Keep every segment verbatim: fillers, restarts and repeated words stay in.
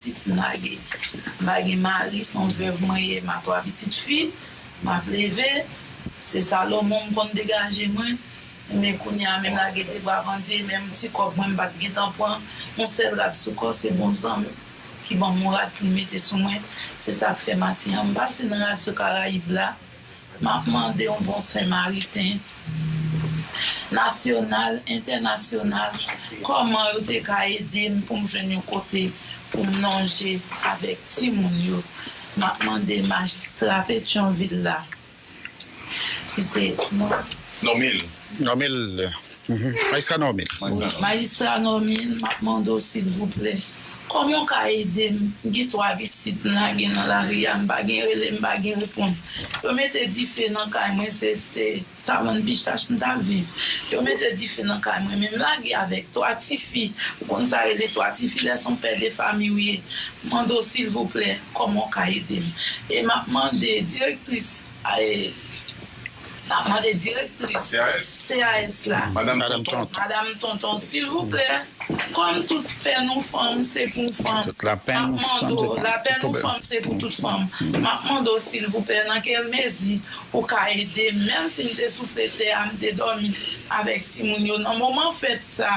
pitit m lage. M pa gen mari, se yon vèv mwen ye, m a twa pitit fi, m ap leve, se Salomon m konn degaje mwen. Men kounye a menm lage de bra pandye, menm ti kòb mwen m pa t gentan pran, yon sèl rad sou kò, se bon zanmi ki ban m yon rad pou m mete sou mwen. Se sa k fè maten an m pase nan Radyo Karayib la. M ap mande yon bon Senmariten, nasyonal, entènasyonal, kòman yo te ka ede m pou m jwenn yon kote pou m lonje avèk timoun yo. M ap mande majistra Petyonvil la, ki se Normil. Normil. Normil. Mhm. Majistra Normil. Majistra Normil, m ap mande w, silvouplè, kòman w ka ede m? M gen twa pitit m lage nan lari a, m pa gen rele, m pa gen reponn. Yo mete dife nan kay mwen, se, se savann pichach m t ap viv. Yo mete dife nan kay mwen, men m lage avèk twa tifi. Ou konn sa rele twa tifi, lè se yon pè de fami w ye. M mande w, silvouplè, kòman w ka ede m? E m ap mande direktris, e, m ap mande direktris C A S. C A S la. Madam Madam Tonton. Tonton. Madam Tonton, silvouplè, kòm tout pèn ou fanm, se pou fanm. Tout lapenn ou fanm, se pou tout fanm. M ap mande w, silvouplè, nan kèl mezi ou ka ede m, menm si m te soufle tè a, m te dòmi avèk timoun yo. Nan moman fèt sa,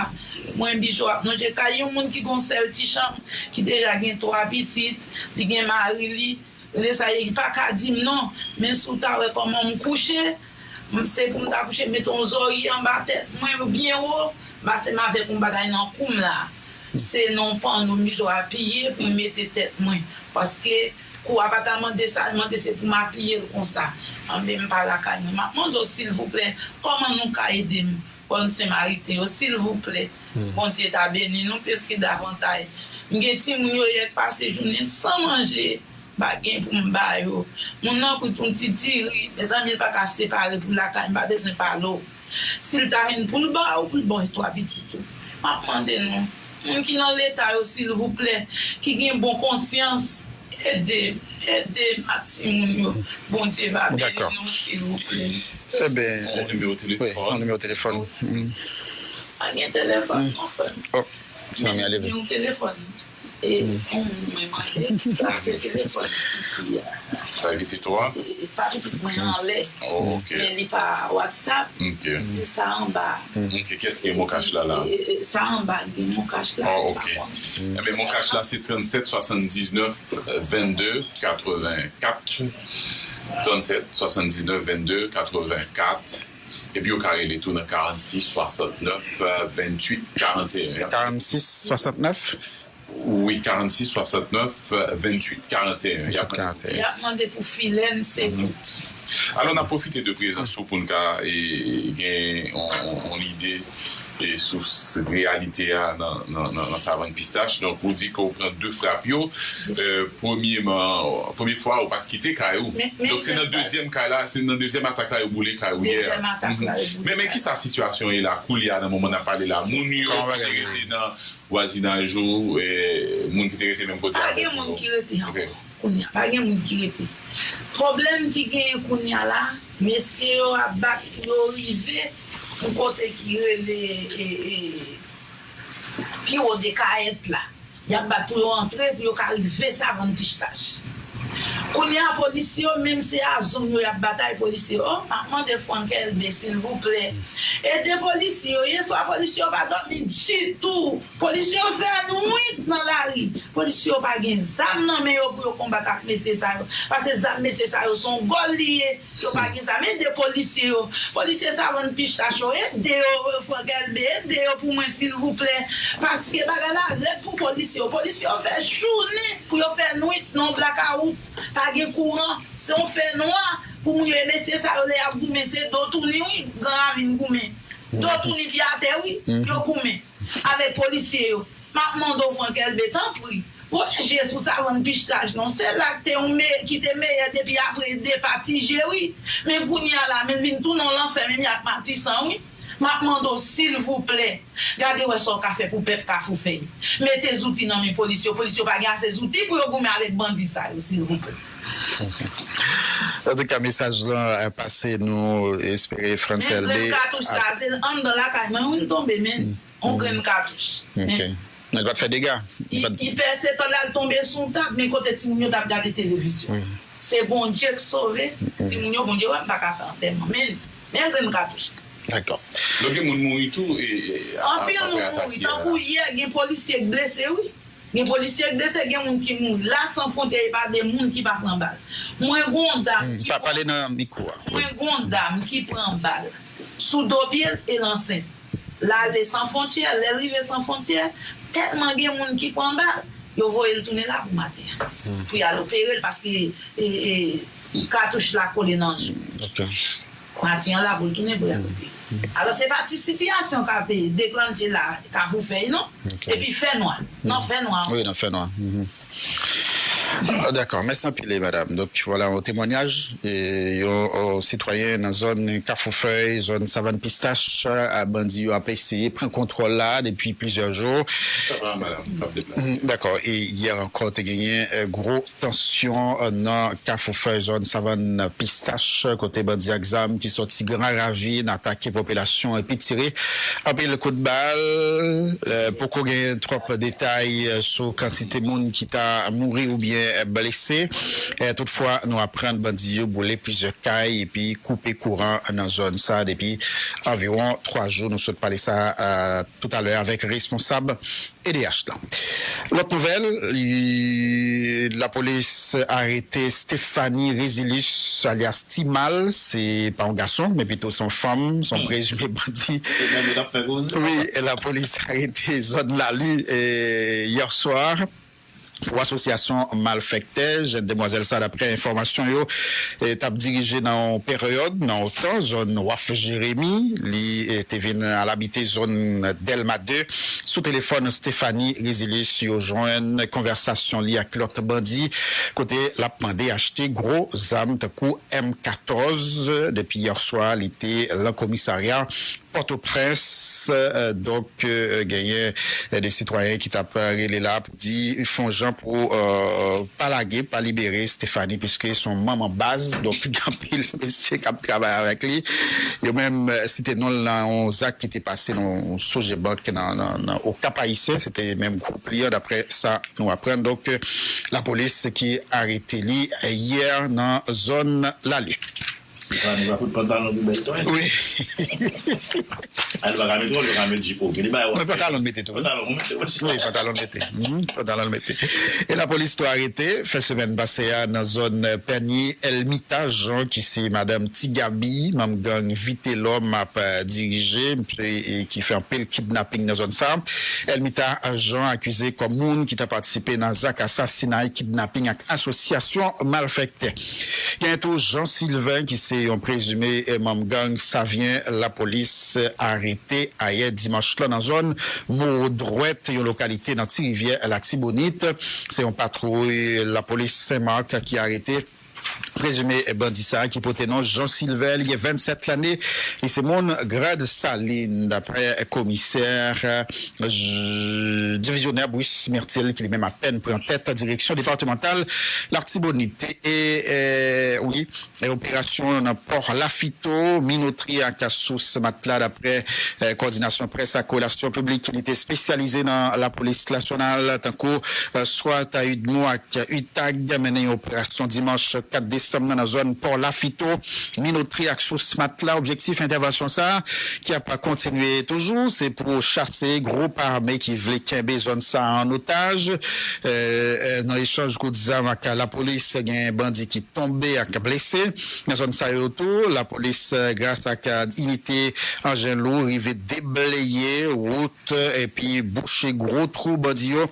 mwen Bijou ap lonje kay yon moun ki gon sèl ti chanm, ki deja gen twa pitit, li gen mari li, rele sa ye, li pa ka di m non, men si w ta wè kòman m kouche, m, se pou m ta kouche, mete yon zòrye anba tèt mwen byen wo, m pase m avèk yon bagay nan kou m la. Se nan yon panno Bijou apiye pou m mete tèt mwen, paske kou a pa ta mande sa, l mande se pou m apiye l konsa. Anben m pa lakay mwen. M ap mande w, silvouplè, kòman nou ka ede m? Bòn Senmariten yo, silvouplè. Bondye ta beni nou plis ki davantay. M gen timoun yo yè k pase jounen san manje, m pa gen pou m ba yo. Moun nan koute yon ti diri, mezanmi, l pa ka separe pou l lakay, m pa bezwen pale w. Si l ta jwenn pou l ba w, pou l ba w twa pitit ou. M ap mande nou, moun ki nan leta yo, silvouplè, ki gen bon konsyans, ede m, ede m ak timoun yo. Bondye va beni nou, silvouplè. Ebyen, yon nimewo telefòn. Wi, yon nimewo telefòn. Pa gen telefòn, non, frè m. Oh, ti manmi a leve. Gen yon telefòn. E, mwen mande sa, se telefòn ki a. Sa e pitit ou a? E, e, pa pitit mwen anlè. Oh, ok. Men li pa WhatsApp. Ok. Se sa anba. Ok, kiyès ki gen MonCash la, la? E, e, sa anba, gen MonCash la. Oh, ok. Ebyen, MonCash la, se trannsèt swasanndiznèf vennde katrevenkat. Trannsèt swasanndiznèf vennde katrevenkat. Epi ou ka rele tou nan karannsis swasantnèf venntuit karanteyen. Karannsis swasantnèf? Wi, karannsis swasantnèf venntuit karanteyen. Y ap mande pou Filèn Sekout. Alò, n ap pwofite de prezans ou pou n ka, e, gen yon, yon, yon lide, e, sou s-, reyalite a nan, nan, nan, nan Savann Pistach. Donk, ou di ke w pran de frap yo. E, premyeman, premye fwa, ou pa t kite kay ou. Donk, se nan dezyèm kay la, se nan dezyèm atak la yo boule kay ou yè. Dezyèm atak la yo boule. Men, men kisa sitiyasyon ye la, koulye a, nan moman n ap pale la? Moun yo ki te rete nan vwazinaj ou, e, moun ki te rete menm kote avèk ou yo? Pa gen moun ki rete ankò. Kounye a, pa gen moun ki rete. Pwoblèm ki genyen kounye a la, mesye yo ap bat pou yo rive yon kote ki rele, e, e, pi wo de Kayèt la. Y ap bat pou yo antre, pou yo ka rive Savann Pistach. Kounye a, polisye yo, menm se a zong yo y ap batay, polisye yo. Oh, m ap mande Franck Elbé, silvouplè. Ede polisye yo. Yèswa, polisye yo pa dòmi ditou. Polisye yo fè nwit nan lari. Polisye yo pa gen zam nan men yo pou yo konbat ak mesye sa yo. Paske zam mesye sa yo, se yon gòl li ye. Yo pa gen zam. Ede polisye yo. Polisye Savann Pistach yo, ede yo, Franck Elbé, ede yo pou mwen, silvouplè. Paske bagay la rèd pou polisye yo. Polisye yo fè jounen pou yo fè nwit nan blakawout. Pa gen kouran. Se yon fènwa pou moun yo. E mesye sa yo, lè y ap goumen, se do touni, wi. Gran ravin goumen. Do touni pye atè, wi. Yo goumen avèk polisye yo. M ap mande w, Franck Elbé, tanpri, refije sou Savann Pistach non. Se la k te yon me-, ki te meyè depi apre depa Ti Jeri. Men kounye a la, men l vin tounen yon lanfè, menm jan ak Matisan, wi. M ap mande w, silvouplè, gade wè sa w ka fè pou pèp Kafou Fèy. Mete zouti nan men polis yo. Polis yo pa gen ase zouti pou yo goumen avèk bandi sa yo, silvouplè. Antouka, mesaj lan, eh, pase, nou espere Frantz Elbé. Men grenn katouch sa, se anndan lakay mwen, wi, l tonbe, men. On grenn katouch. Ok. Men, Li pa t fè dega. Li pa t- li pèse tòl la, l tonbe sou yon tab, men kote timoun yo t ap gade televizyon. Se Bondye k sove timoun yo, Bondye wè m pa ka fè antèman. Men, men grenn katouch la. Dakò. Donk, gen moun mouri tou, e, e, a- Anpil moun mouri. Tankou yè, gen polisye k blese, wi. Gen polisye k blese, gen moun ki mouri. La San Fwontyè, e pa de moun ki pa pran bal. Mwen gon dam ki pran- Pale nan mikwo a. Mwen gon dam ki pran bal sou do pye l e l ansent. L ale San Fwontyè, lè l rive San Fwontyè, tèlman gen moun ki pran bal, yo voye l tounen la pou maten an. Pou y al opere l, paske, e, e, katouch la kole nan zo. Maten an la pou l tounen pou y al opere. Alò, se pa ti sitiyasyon k ap deklanche la, Kafou Fèy, non? Epi fè nwa. Non, fè nwa. Wi, nan fè nwa. Ah, dakò, mèsi anpil, madam. Donk, vwala yon temwanyaj, e, yon, yon sitwayen nan zòn Kafou Fèy, zòn Savann Pistach, a, bandi yo ap eseye pran kontwòl la depi plizyè jou. Sa va, madam, ap deplase. Dakò, e yè ankò, te genyen, e, gwo tansyon, e, nan Kafou Fèy, zòn Savann Pistach, kote bandi ak zam ki sòti Gran Ravin atake popilasyon epi tire anpil kout bal. E, poko gen twòp detay, e, sou kantite moun ki ta mouri oubyen, e, blese. E, toutfwa, nou aprann bandi yo boule plizyè kay epi koupe kouran nan zòn sa depi anviwon twa jou. Nou sot pale sa, e, toutalè avèk responsab E D H lan. Lòt nouvèl, li- lapolis arete Stephanie Résilus, alyas Ti Mal. Se pa yon gason, men pito se yon fanm, se yon prezime bandi. Wi, lapolis arete zòn Lali, e, yè swa pou asosyasyon malfèktè. Jèn demwazèl sa, daprè enfòmasyon yo, e, t ap dirije nan yon peryòd, nan yon tan, zòn Waf Jeremi. Li, e, te vin al abite zòn Dèlma de. Sou telefòn Stephanie Résilus, yo jwenn konvèsasyon li ak lòt bandi, kote l ap mande achte gwo zam tankou M katòz. Depi yè swa, li te lan komisarya Pòtoprens, e, donk, e, genyen, e, de sitwayen ki t ap rele la pou di, fè yon jan pou, e, pa lage, pa libere Stephanie, piske se yon manman baz, donk, gen anpil mesye k ap travay avèk li. Yo menm, e, site non l nan yon zak ki te pase nan yon Sogebank nan, nan, nan, o Kap Ayisyen, se te menm gwoup li an, daprè sa nou aprann. Donk, e, lapolis ki arete li, e, yè nan zòn Lali. Stephanie pa fout pantalon pou bèl twen. Wi. A, li pa ka mete, li pa ka mete jipo. Gen de bagay w ap fè. Pantalon mete tou. Pantalon mete, wi. Wi, pantalon mete. Mhm, pantalon mete. E lapolis tou arete, fen semèn pase a, nan zòn Pènye, Elmita Jean, ki se madanm Ti Gaby, manm gang Vitelòm ap, e, dirije, e, e ki fè anpil kidnaping nan zòn sa. Elmita Jean akize kòm moun ki ta patisipe nan zak asasinay, kidnaping ak asosyasyon malfèktè. Gen tou Jean Sylvain, ki se yon prezime, e, manm gang Savyen, lapolis arete ayè dimanch lan nan zòn Mowo Dwèt, yon lokalite nan Ti Rivyè Latibonit. Se yon patwouy lapolis Senmak ki arete prezime bandi sa a ki pote non Jean Sylvain, li gen vennsèt lane, li se moun Grad Salin, daprè komisè, e, j- divizyonè Brice Myrtil, ki li menm apèn pran tèt direksyon depatmantal Latibonit. E, e, wi, e, operasyon nan pò Lafito, minotri ak sous matla, daprè, e, kòdinasyon près ak relasyon piblik, li te espesyalize nan lapolis nasyonal, tankou, e, swat, UDMO ak UTAG, mennen yon operasyon dimanch kat desanm nan, nan zòn pò Lafito, minotri ak sous matla. Objektif entèvansyon sa a, ki ap kontinye toujou, se pou chase gwoup ame ki vle kenbe zòn sa a an otaj. E, e, nan echanj kout zam ak lapolis, gen bandi ki tonbe ak blese. Nan zòn sa yo tou, lapolis, e, gras ak, e, inite anjen lou, rive debleye wout, e, epi bouche gwo twou bandi yo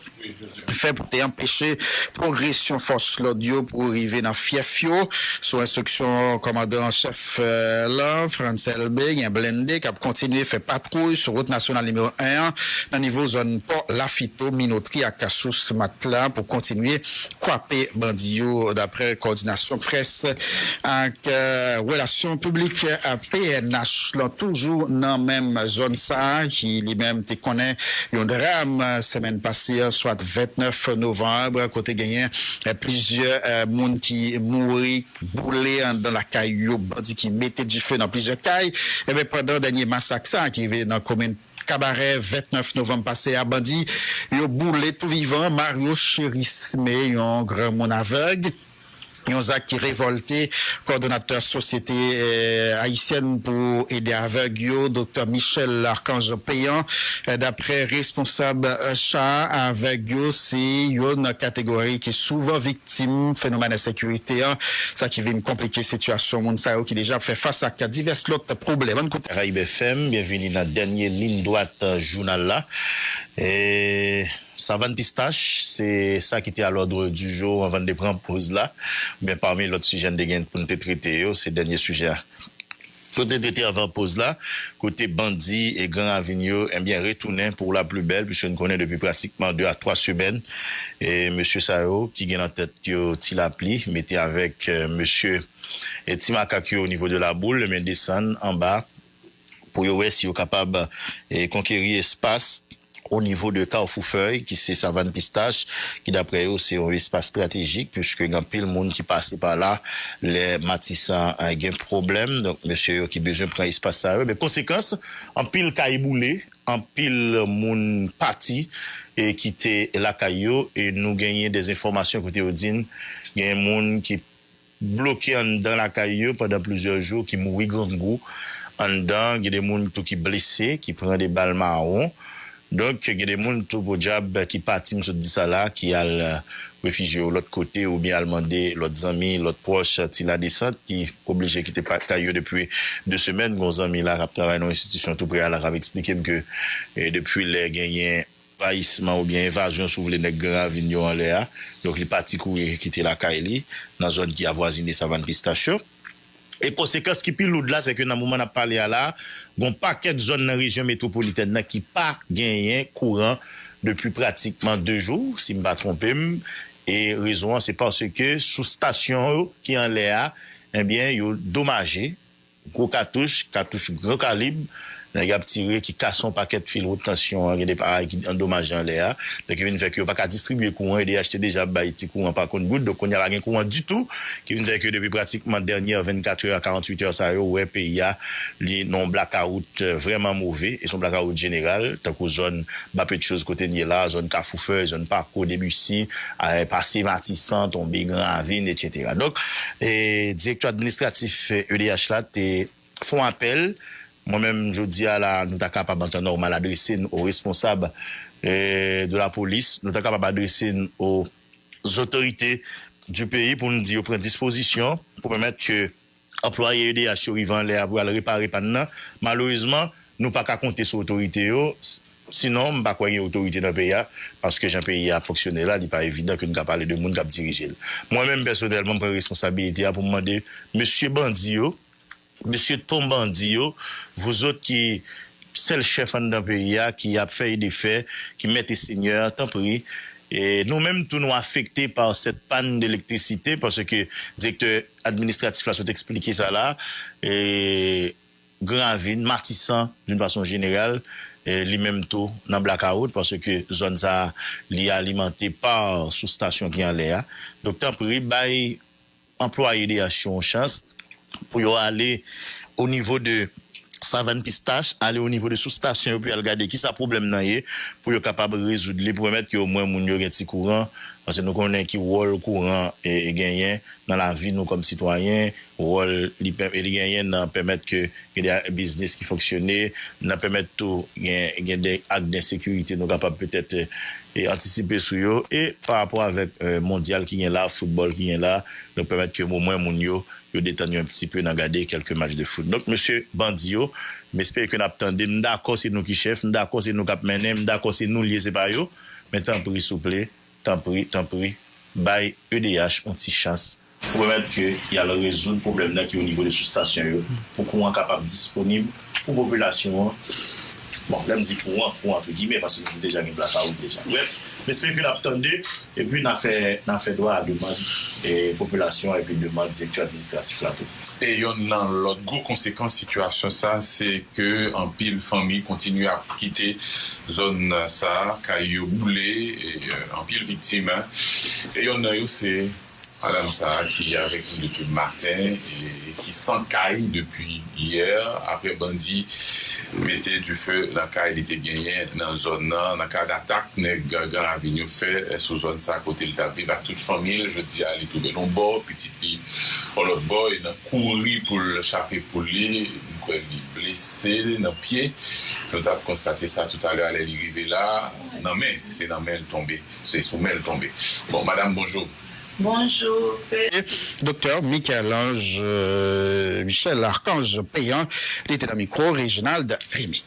fè pou te anpeche pwogresyon fòs lòd yo pou rive nan fyèf yo. Sou enstriksyon kòmandan an chèf, e, lan, Frantz Elbé, gen blende k ap kontinye fè patwouy sou wout nasyonal nimewo en an, nan nivo zòn pò Lafito, minotri ak sous matla pou kontinye kwape bandi yo, daprè kòdinasyon près ak, e, relasyon piblik, e, P N H lan. Toujou nan menm zòn sa a, ki li menm te konnen yon dram, e, semèn pase a, swat vennèf novanm, kote genyen, e, plizyè, e, moun ki mouri, boule anndan lakay yo, bandi ki mete dife nan plizyè kay. Ebyen, pandan dènye masak sa a ki rive nan komin Kabarè, vennèf novanm pase a, bandi yo boule tou vivan Mario Cherisme, yon granmoun avèg. Yon zak ki revòlte kòdonatè Sosyete, eh, Ayisyèn pou Ede Avèg yo, Doktè Michel Archange Péan. Eh, daprè responsab, eh, cha avèg yo, se yon kategori ki souvan viktim fenomèn ensekirite an, sa ki vin konplike sitiyasyon moun sa yo ki deja ap fè fas ak divès lòt pwoblèm. Ann koute. Karayib F M, byenveni nan dènye liy dwat, eh, jounal la. E Savann Pistach, se sa ki te a l'ordre du jour anvan n te pran poz la. Men pami lòt sijè n te gen pou n te trete yo, se dènye sijè a. Kote n te trete anvan poz la, kote bandi e Gran Ravin yo, ebyen, retounen pour la plus belle, puisque n konnen depi pratikman de a twa semèn, e mesye sa yo, ki gen nan tèt yo Ti Lapli, mete avèk, eh, mesye, e Ti Makak yo o nivo de Laboul, ebyen, desann anba, pou yo wè si yo kapab, eh, konkeri espas o nivo de Kafou Fèy, ki se Savann Pistach, ki daprè yo se yon espas estratejik, puiske gen anpil moun ki pase pa la lè Matisan, eh, gen pwoblèm. Donk, mesye yo ki bezwen pran espas sa yo. Men konsekans, anpil kay boule, anpil moun pati e kite lakay yo, e nou genyen de enfòmasyon kote yo di n gen moun ki bloke anndan lakay yo pandan plizyè jou, ki mouri grangou anndan, gen de moun tou ki blese, ki pran de bal mawon. Donk, gen de moun tou, podyab, ki pati, m sot di sa la, ki al, eh, refijye yo lòt kote, oubyen al mande lòt zanmi, lòt pwòch, ti ladesant, ki oblije kite pa-, kay yo depi de semèn. Gon zanmi la k ap travay nan yon enstitisyon tou pre a la k ap eksplike m ke, eh, depi lè genyen anvayisman oubyen envazyon, si w vle, nèg Gran Ravin yo anlè a. Donk, li pati kouri kite lakay li nan zòn ki avwazine Savann Pistach yo. E konsekans ki pi loud la, se ke nan moman n ap pale a la, gon pakèt zòn nan rejyon metwopolitèn nan ki pa genyen kouran depi pratikman de jou, si m pa twonpe m. E rezon an, se paske sou stasyon yo ki anlè a, ebyen, yo domaje. Gwo katouch, katouch gran kalib, nèg ap tire ki kase yon pakèt fil wot tansyon an, gen de parèy ki andomaje anlè a. Donk, ki vin fè ke yo pa ka distribye kouran, E D H te deja bay ti kouran pa kont gout, donk kounye a pa gen kouran ditou, ki vin fè ke depi pratikman dènye vennkatrè a, karanntuit è sa yo, ou wè peyi a, li nan yon blakawout, eh, vrèman move, e se yon blakawout jeneral, tankou zòn Bapetchoz kote n ye la, zòn Kafou Fèy, zòn Pako, Debisi, eh, pase Matisan, tonbe Gran Ravin, etsetera. Donk, eh, direktè administratif, eh, E D H la te fè yon apèl. Mwen menm, jodi a la, nou ta kapab, an tan nòmal, adrese n o responsab, eh, de la polis, nou ta kapab adrese n o zotorite du peyi pou n di yo pran dispozisyon pou pèmèt ke anplwaye E D H yo rive anlè a pou y al repare pàn nan. Malerezman, nou pa ka konte sou otorite yo. S-, sinon, m pa kwè gen otorite nan peyi a, paske jan peyi a ap fonksyone la, li pa evidan ke n ka pale de moun k ap dirije l. Mwen menm, pèsonèlman, m pran responsabilite a pou m mande mesye bandi yo, mesye ton bandi yo, vouzot ki sèl chèf anndan peyi a, ki ap fè e defè, ki mèt e senyè, tanpri, e nou menm tou nou afekte pa cette panne d'électricité, paske direktè administratif la sot eksplike sa la, e Gran Ravin, Matisan, d'une façon générale, e li menm tou nan blakawout, paske zòn sa a, li alimante pa sou stasyon ki anlè a. Donk, tanpri, bay anplwaye E D H yo yon chans pou yo ale o nivo de Savann Pistach, ale o nivo de sou stasyon yo, pou y al gade kisa pwoblèm nan ye, pou yo kapab rezoud li, pou pèmèt ke omwen moun yo gen ti kouran, paske nou konnen ki wòl kouran e, e genyen nan lavi nou kòm sitwayen, wòl li pè-, e li genyen nan pèmèt ke gen de biznis ki fonksyone, nan pèmèt tou gen, gen de ak de ensekirite nou kapab petèt, e, antisipe sou yo, e pa rapò avèk, e, mondyal ki gen la, foutbòl ki gen la, nou pèmèt ke omwen moun yo, yo detann yo un petit peu nan gade kèlke match de foot. Donk, mesye bandi yo, m espere ke n ap tande, m dakò se nou ki chèf, m dakò se nou k ap mennen, m dakò se nou l ye, se pa yo, men tanpri, souple, tanpri, tanpri, bay E D H yon ti chans pou pèmèt ke y al rezoud pwoblèm nan ki o nivo de soustasyon yo, pou kouran kapab disponib pou popilasyon an. Bon, lè m di kouran, kouran antre gimè, paske nou deja gen blakawout deja. Brèf, m espere ke n ap tande, epi n a fè, n a fè dwa a demann, e, popilasyon an, epi demann direktè administratif la tou. E yonn nan lòt gwo konsekans sitiyasyon sa, se ke anpil fanmi kontinye ap kite zòn sa, kay yo boule, e, e, anpil viktim, en. E yonn nan yo se Madanm sa a ki avèk nou depi maten e ki san kay depi yè, apre bandi mete dife nan kay li te genyen nan zòn nan, nan kad atak nèg Gran Ravin yo fè sou zòn sa a kote l t ap viv ak tout fanmi l. Jodi a, li twouve l yon bò, pitit li yon lòt bò, e nan kouri pou l chape poul li, m kwè li blese nan pye. Nou t ap konstate sa toutalè a lè li rive la, nan men, se nan men l tonbe, se sou men l tonbe. Bon, madanm, bonjou. Bonjou, pè. Doktè Michel-Ange, euh, Michel Archange Péan, li te nan mikwo Reginald Rémy.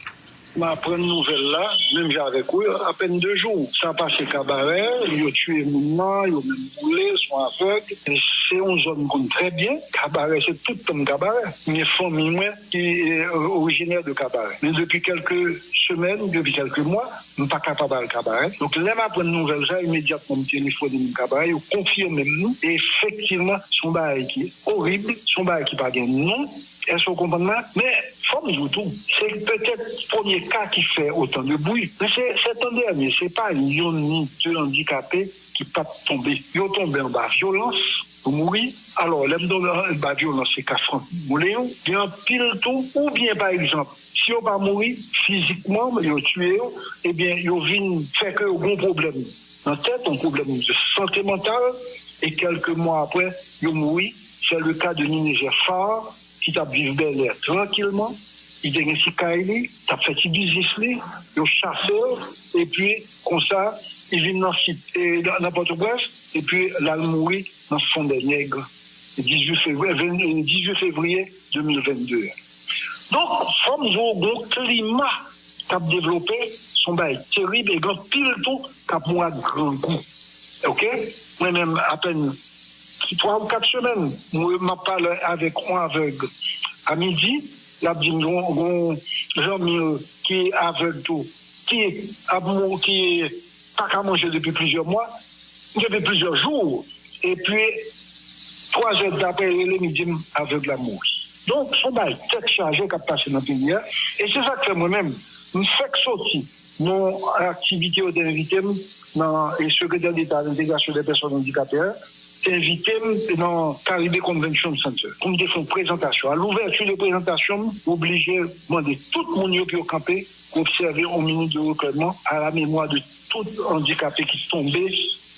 M aprann nouvèl la, menm jan avèk ou, apèn de jou. Sa pase Kabarè, yo tiye moun nan, yo menm boule, se yon avèg. E se yon zòn m konn trè byen. Kabarè, se tout tan m Kabarè. Men fanmi mwen ki, e, orijinè de Kabarè. Men depi kèlke semèn, depi kèlke mwa, m pa kapab al Kabarè. Donk, lè m aprann nouvèl sa, imedyatman m telefone moun Kabarè, yo konfime m li. E efektivman, se yon bagay ki orib, se yon bagay ki pa gen non. Èske w konprann mwen? Men, fò m di w tou, se petèt premye ka ki fè otan de bri. Men se, sèt an dènye, se pa yonn ni de andikape ki pa t tonbe. Yo tonbe anba vyolans, yo mouri. Alò, lè m tonbe anba vyolans, se ka Frank Mouleyon. Gen anpil tou, oubyen pa egzanp, si yo pa mouri fizikman, yo tiye yo, ebyen, yo vin fè ke yo gen yon pwoblèm nan tèt, yon pwoblèm de sante mantal, e kèlke mwa apre, yo mouri. Se le ka de Ninezè Fa, ki t ap viv Bèlè trankilman, li te gen ti kay li, t ap fè ti biznis li, yo chase l, epi konsa, li vin nan sit, e, nan, nan Pòtoprens, epi l al mouri nan Fondènèg, dizuit fevriye, ven-, dizuit fevriye de mil vennde a. Donk, fò m di w, gen yon klima k ap devlope, se yon bagay terib, e gen anpil tou k ap mouri ak grangou. Oke? Mwen menm, apèn twa ou kat semèn, mwen, m ap pale avèk yon avèg a midi, l ap di m, gen yon, gen yon zanmi l ki avèg tou, ki ap mou-, ki pa ka manje depi plizyè mwa, depi plizyè jou, epi twa zè dapre rele m, li di m avèg la mouri. Donk, se yon bagay tèt chaje k ap pase nan peyi a, e se sa k fè mwen menm, m fèk soti nan aktivite yo te envite m nan, e Sekretè Deta a Lentegrasyon dè Pèsòn Andikape a te envite m nan Caribbean Convention Center pou m te fè yon prezantasyon. A louvèti de prezantasyon m, m oblije mande tout moun yo pou yo kanpe pou obsève yon minit de recueillement à la mémoire de tout andikape ki tonbe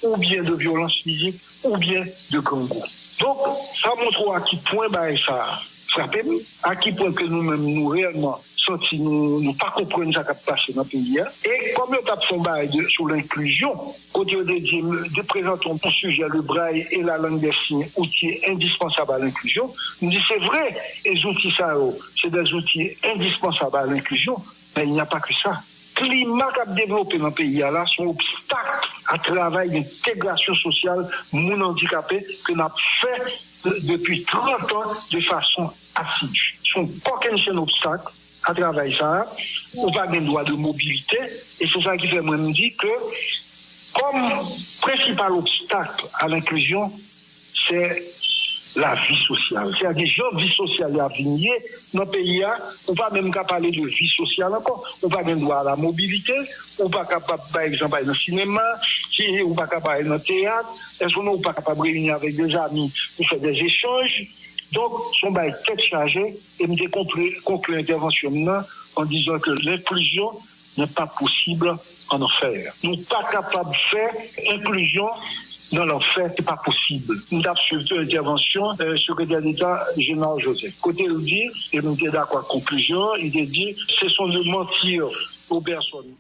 oubyen de vyolans fizik oubyen de grangou. Donk, sa montre w a ki pwen bagay sa a frape m, a ki pwen ke nou menm, nou reyèlman santi nou, nou pa konprann sa k ap pase nan peyi a. E kòm yo t ap fè yon bagay de, sou lenklizyon, kote yo te di, te prezante yon sijè, le braille et la langue des signes, outils indispensables à l'inclusion, m di, se vre, e zouti sa yo, se des outils indispensables à l'inclusion, mais il n'y a pas que ça. Klima k ap devlope nan peyi a la, se yon obstak a travay entegrasyon sosyal moun andikape ke n ap fè depi trant an de fason asidi. Se yon kòkennchenn obstak a travay sa a. Ou pa gen dwa de mobilite, e se sa ki fè mwen m di ke kòm prensipal obstak a lenklizyon, se lavi sosyal. Sètadi, jan vi sosyal la vin ye nan peyi a, ou pa menm ka pale de vi sosyal ankò. Ou pa gen dwa a la mobilite, ou pa kapab, pa egzanp, al nan sinema, si, ou pa kapab al nan teyat, èske ou pa kapab reyini avèk de zami pou fè de echanj. Donk, se yon bagay tèt chaje, e m te konkli, konkli entèvansyon m nan an dizan ke lenklizyon n'est pas possible en enfer. Nou pa kapab fè enklizyon nan lanfè, se pa posib. M t ap swiv tou entèvansyon, euh, Sekretè Deta Gérard Joseph. Kote l di, e m te dakò ak konklizyon, li te di, cessons de mentir aux personnes.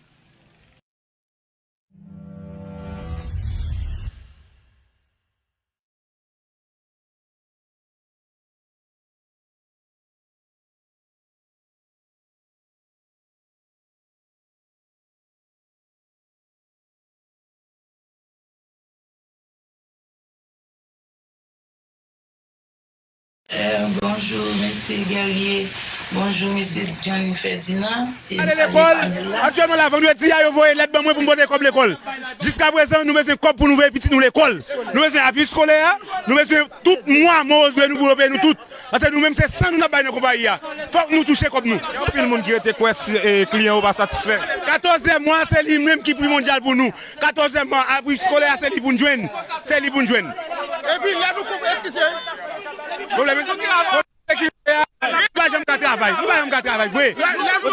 Eh, bonjou, mesye Guerrier. Bonjou, mesye Johnny Ferdinand. E m salye panèl la. Aktyèlman la, vandredi a, yo voye lèt ban mwen pou m pote kòb lekòl. Jiska prezan, nou bezwen kòb pou nou voye pitit nou lekòl. Nou bezwen avi eskolè a, nou bezwen tout mwa, Moros dwe nou pou yo peye nou tout. Paske nou menm, se san nou n ap bay nan konpayi a. Fòk nou touche kòb nou. Gen anpil moun ki rete kwè si, eh, kliyan yo pa satisfè. Katòzyèm mwa, se li menm ki primòdyal pou nou. Katòzyèm mwa, avi eskolè a, se li pou n jwenn. Se li pou n jwenn. Epi lè nou koupe, eskize. Pwoblèm, pwoblèm ki nou pa janm ka travay. Nou pa janm ka travay, vre. Lè, lè nou,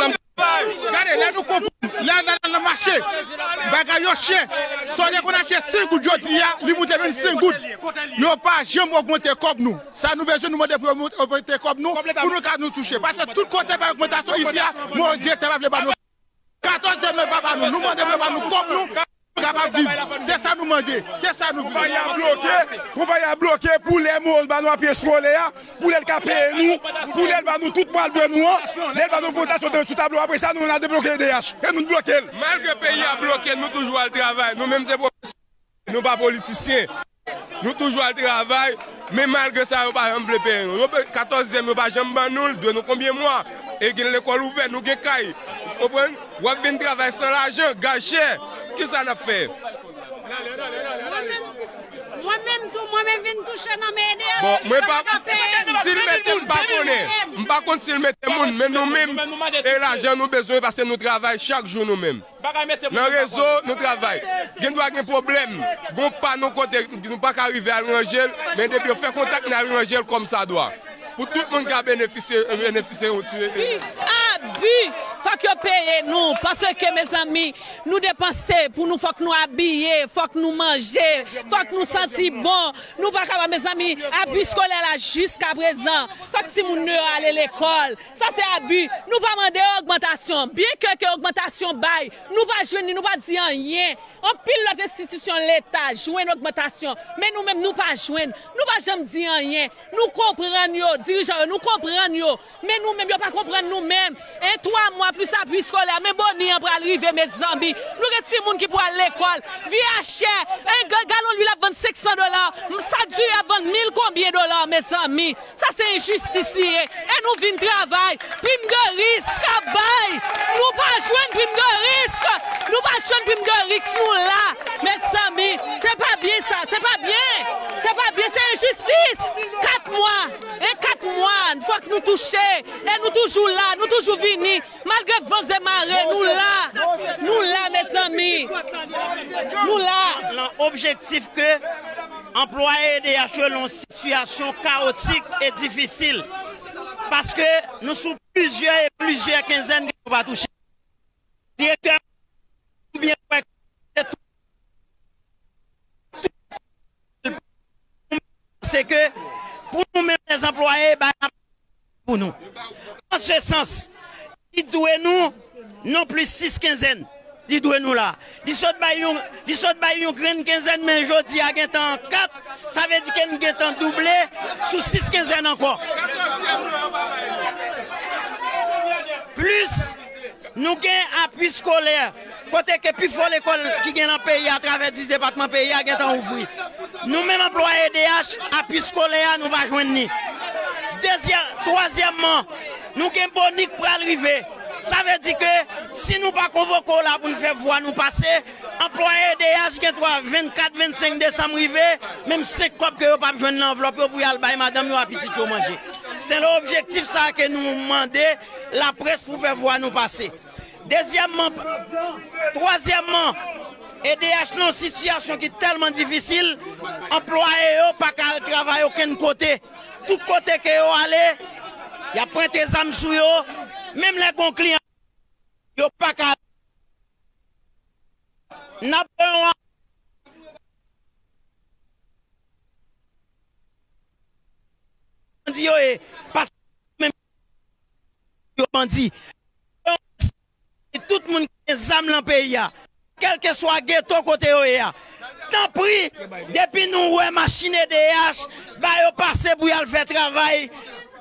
gade, lè nou konprann, lè, lè, lè nan mache, bagay yo chè. Sa w te konn achte senk goud jodi a, li moute vennsenk goud. Yo pa janm ogmante kòb nou. Sa nou bezwen, nou mande pou yo mont-, ogmante kòb nou, pou nou ka nou touche. Paske tout kote pa ogmantasyon isi a, mwen direktè pa vle ba nou. Katòz zèm nan pa ba nou. Nou mande pou yo ba nou kòb nou, pou nou kapab viv. Se sa nou mande. Se sa nou vle. Konpayi a bloke. Konpayi a bloke pou lè Moyiz ba nou apui eskolè a, pou lè l ka peye nou, pou lè l ba nou tout mwa l dwe nou an, lè l ba nou ogmantasyon sou tablo. Apre sa, nou, nou debloke E D H. E nou bloke l. Malgre peyi a bloke, nou toujou al travay. Nou menm se pwofesè. Nou pa politisyen. Nou toujou al travay, men malgre sa, yo pa janm vle peye nou. Yo pe-, katòz zèm, yo pa janm ban nou l, dwe nou konbyen mwa? E gen lekòl ouvè, nou gen kay. Ou konprann? W ap vin travay san lajan, gaz chè. Kisa n ap fè? Mwen menm, mwen menm tou, mwen menm vin touche nan men E D H. Bon, mwen pa, si l mete, m pa konnen. M pa konn si l mete moun, men nou menm, e lajan nou bezwen, paske nou travay chak jou nou menm. Nan rezo, nou travay. Gen dwa gen pwoblèm. Gon pa nou kote, nou pa ka rive al ranje l, men depi yo fè kontak, n al ranje l kòmsadwa. Pou tout moun ka benefisye, benefisye yon ti. Abi! Fòk yo peye nou, paske, mezanmi, nou depanse pou nou, fòk nou abiye, fòk nou manje, fòk nou santi bon. Nou pa kapab, mezanmi, abi eskolè la jiskaprezan. Fòk timoun nou yo ale lekòl. Sa se abi. Nou pa mande ogmantasyon. Byenke ke ogmantasyon bay, nou pa jwenn li, nou pa di anyen. Anpil lòt enstitisyon Leta jwenn ogmantasyon, men nou menm nou pa jwenn. Nou pa janm di anyen. Nou konprann yo, dirijan yo, nou konprann yo. Men nou menm, yo pa konprann nou menm. En twa mwa plis apui eskolè, men boni an pral rive, mezanmi. Nou gen timoun ki pral lekòl. Vi a chè. En ga-, galon lwil ap vann senk san dola. Sak diri ap vann mil konbyen dola, mezanmi. Sa se enjistis li ye. E nou vin travay. Prim de risk ap bay. Nou pa jwenn prim de risk. Nou pa jwenn prim de risk. Nou la. Mezanmi, se pa byen sa. Se pa byen. Se pa byen. Se enjistis. Kat mwa. E kat mwa. Fòk nou touche. E nou toujou la. Nou toujou vini. Malgre van e mare, nou la. Nou la, mezanmi. Nou la. Nan objektif ke anplwaye E D H yo nan yon sitiyasyon kawotik e difisil. Paske nou sou plizyè e plizyè kenzèn ke nou pa touche. Direktè byen kwè ke se ke pou nou menm lèzanplwaye, bay pou nou. An se sans, li dwe nou non plis sis kenzèn. Li dwe nou la. Li sot bay yon, li sot bay yon grenn kenzèn, men jodi a gentan an kat. Sa vle di ke n gentan double sou sis kenzèn ankò. Plis, nou gen apui eskolè, kote ke pifò lekòl ki gen nan peyi a, atravè dis depatman peyi a, gentan ouvri. Nou menm anplwaye E D H, apui eskolè a, nou pa jwenn li. Dezyè-, twazyèmman, nou gen boni k pral rive. Sa vle di ke si nou pa konvoke w la pou n fè vwa nou pase, anplwaye E D H gen dwa vennkat, vennsenk desanm rive, menm senk kòb ke yo p ap jwenn nan anvlòp yo pou y al bay madanm yo a pitit yo manje. Se nan objektif sa a ke nou mande laprès pou fè vwa nou pase. Dezyèmman, twazyèmman, E D H nan yon sitiyasyon ki tèlman difisil, anplwaye yo pa ka al travay okenn kote. Tout kote ke yo ale, y ap pwente zam sou yo, menm lè gon kliyan, yo pa ka. Napoleon an bandi yo ye, paske menm yo bandi. Tout moun ki gen zam nan peyi a, kèlkeswa geto kote yo ye a, tanpri, depi nou wè machin E D H, ba yo pase pou y al fè travay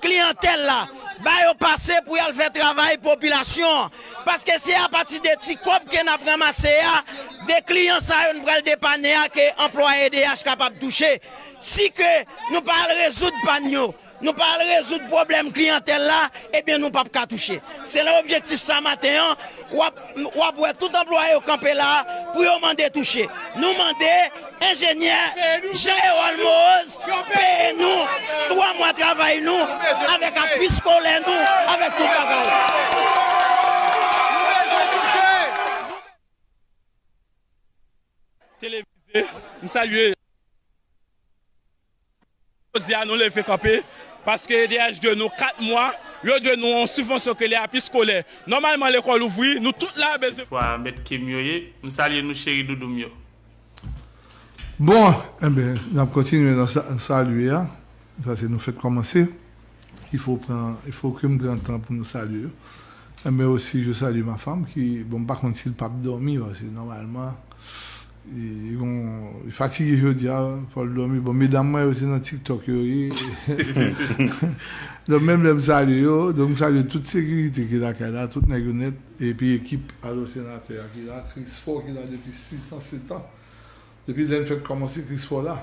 kliyantèl la, ba yo pase pou y al fè travay popilasyon an. Paske se apati de ti kòb ke n ap ranmase a, de kliyan sa yo n pral depane a, ke anplwaye E D H kapab touche. Si ke nou pa al rezoud pàn yo, nou pa al rezoud pwoblèm kliyantèl la, ebyen nou p ap ka touche. Se nan objektif sa maten an, w ap, w ap wè tout anplwaye yo kanpe la pou yo mande touche. Nou mande enjenyè Jean Erol Moïse peye nou twa mwa travay nou avèk apui eskolè nou, avèk tout bagay. Televize, m salye. Jodi a nou leve kanpe, paske D H de nou kat mwa, yo dwe nou yon sibvansyon ke le api skolè. Nòmalman lekòl ouvri, nou tout la bezwen. Fwa mèt ke m yo ye, m salye nou cheri doudou m yo. Bon, enben, n ap kontinye nan sa- salye a, paske nou fèk kòmanse. Il faut pran, il faut ke m pran tan pou nou salye yo. Enben osi, je salue ma femme ki, bon, m pa konn si l p ap dòmi, paske nòmalman, li gon, li fatige jodi a, fò l dòmi. Bon, medam mwen yo se nan TikTok yo ye. Donk, menm lè m salye yo, donk m salye tout sekirite ki lakay la, tout nèg yo nèt, epi ekip Alo Senatè a ki la, Krisfò ki la depi sis an, sèt an. Depi lè n fèk kòmanse, Krisfò la.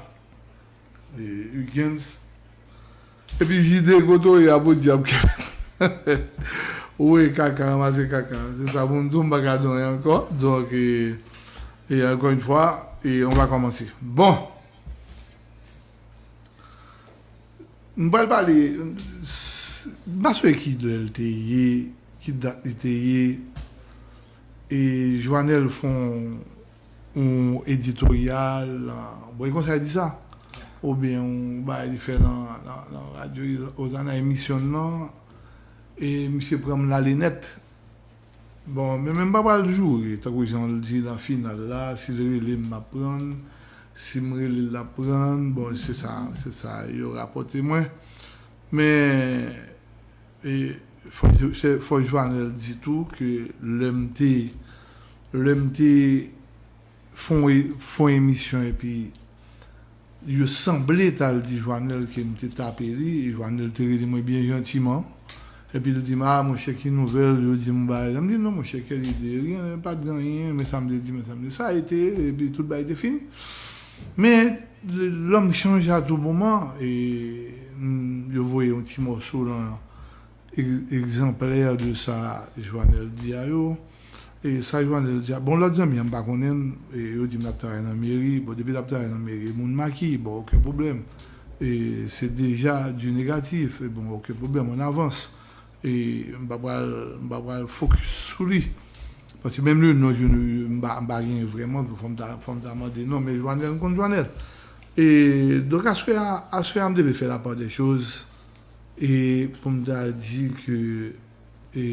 E, Huguens. Epi Jide kote w ye a, podyab. Ou e kaka, ranmase kaka. Se sa pou m di w, m pa ka di w anyen ankò. Donk, e, e encore une fois, e on va commencer. Bon. M pral pale, m pa sonje ki lè l te ye, ki dat li te ye. E Joanel fè yon yon editoryal, bon, e konsa yo di sa? Oubyen yon bagay li fè nan, nan, nan radyo Ozana emisyon l lan, e misye pran m l ale nèt. Bon, men, men m pa pral joure, tankou jan l di nan final la, si l rele m, m ap pran l, si m rele l, l ap pran l, bon, se sa, se sa yo rapòte mwen. Men, E fò, fò Joanel di tou ke lè m te, lè m te fè yon, fè yon emisyon epi yo sanble t al di Joanel ke m te tape li, e Joanel te rele mwen byen jantiman. Epi l di m, a, monchè, ki nouvèl? Yo di m bagay la. M di, non, monchè, quelle idée? Rien, pa t gen anyen, men sa m te di, men sa m te. Sa e te ye, epi tout bagay te fini. Men, lòm chanje a tou moman, e, m, yo voye yon ti mòso lan egzanplè de sa Joanel di a yo. E sa Joanel di a, bon, lòt zanmi an m pa konnen l, e yo di m l ap travay nan meri. Bon, depi l ap travay nan meri, e moun maki, bon, okenn pwoblèm. E se deja du negatif, e bon, okenn pwoblèm, on avance. E m pa pral, m pa pral fokis sou li. Paske menm le non, m pa, m pa gen vrèman, fò m ta, fò m ta mande non, men Joanel, m konn Joanel. E donk, aswè a, aswè a, m te vle fè la part des choses. E pou m ta di ke, e,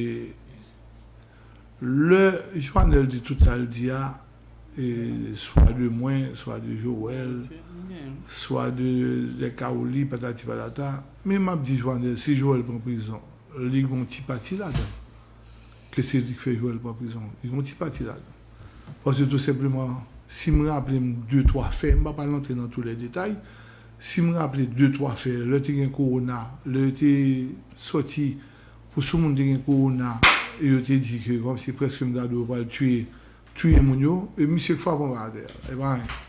lè Joanel di tout sa l di a, e, swa de mwen, swa de Joel, swa de lè Kaoli, patati patata, men m ap di Joanel, si Joel pran prizon, li gon ti pati ladan. Ke se li k fè Joel pran prizon, li gon ti pati ladan. Paske tou senpleman, si m raple m de twa fè, m pa pral antre nan tou lè detay, si m raple de twa fè, lè te gen kowona, lè yo te sòti pou sou moun te gen kowona, e yo te di ke kòmsi prèske m ta di yo pral tiye, tiye moun yo, e misye k frape yon bagay atè a, e pa anyen.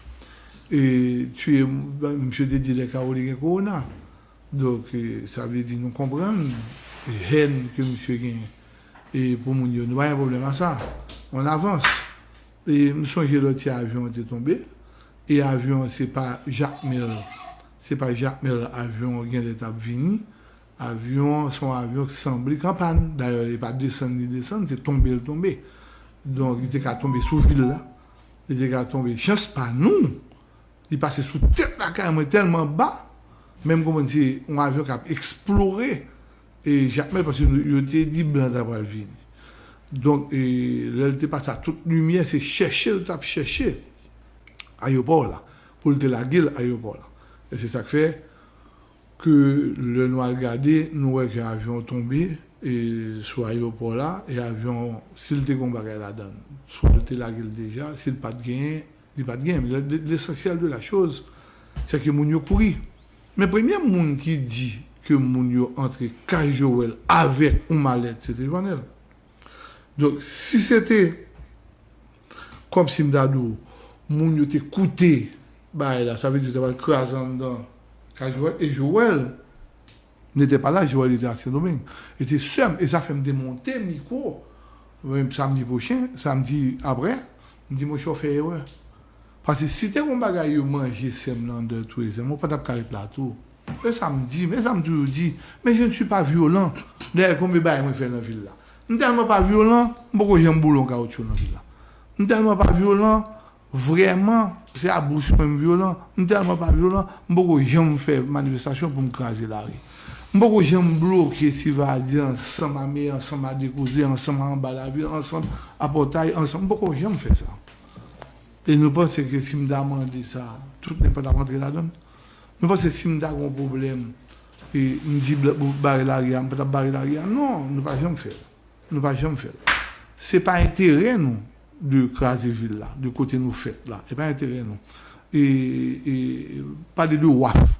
E tiye, misye te di lè Kaoli gen kowona. Donk, e, sa vle di nou konprann hèn ke misye genyen, e, pou moun yo. Nou pa gen pwoblèm a sa. On avance. E m sonje lòt yè avyon an te tonbe. E avyon an se pa Jakmèl, se pa Jakmèl avyon an genlè t ap vini. Avyon an se yon avyon k sanble k an pàn. Dayè, li pa desann li desann, se tonbe l tonbe. Donk, li te ka tonbe sou vil la. Li te ka tonbe, chans pa nou, li pase sou tèt lakay mwen tèlman ba, men m konprann se yon avyon k ap eksplore, e, Jakmèl, paske yo te di blan ta pral vini. Donk, e, lè l te pase a tout limyè, se chèche l t ap chèche ayewopò la, pou l te lage l ayewopò la. E se sa k fè ke lè nou al gade, nou wè ke avyon an tonbe, e, sou ayewopò la, e avyon an, si l te gen yon bagay ladan l, swa l te lage l deja, si l pa t genyen, li pa t genyen. Le, le, l'essentiel de la chose, c'est que moun yo kouri. Men premye moun ki di ke moun yo antre kay Joel avèk yon malèt, se te Joanel. Donk, si se te kòmsi m ta di w, moun yo te koute bagay la, sa vle di yo ta pral kraze anndan kay Joel, e Joel n'était pas là, Joel était à Saint-Domingue. E te sè m, e sa fè m te monte mikwo, e, samdi pwochen, samdi apre, m di, monchè, w fè erè. Paske si te gon bagay yo manje sè m nan anndan tou, e sè m, ou pa t ap ka ret la tou. E sa m di, men sa m toujou di, men je ne suis pas violent. Dayè, konbyen bagay mwen fè nan vil la? M tèlman pa vyolan, m poko janm boule yon kawotchou nan vil la. M tèlman pa vyolan, Vrèman, se a bouch mwen m vyolan. M tèlman pa vyolan, m poko janm fè manifestasyon pou m kraze lari. M poko janm bloke Sivadi ansanm a Meri, ansanm a Dekoze, ansanm a Anba Lavil, ansanm a Pòtay, ansanm. M poko janm fè sa. E nou panse ke si m ta mande sa, tout nenpòt ap antre ladan l? Nou panse si m ta gen yon pwoblèm, e m di bla- pou bare lari a, m pa t ap bare lari a? Non, nou pa janm fè l. Nou pa janm fè l. Se pa enterè nou de kraze vil la, de kote nou fèt la. Se pa enterè nou. E, e pale de waf.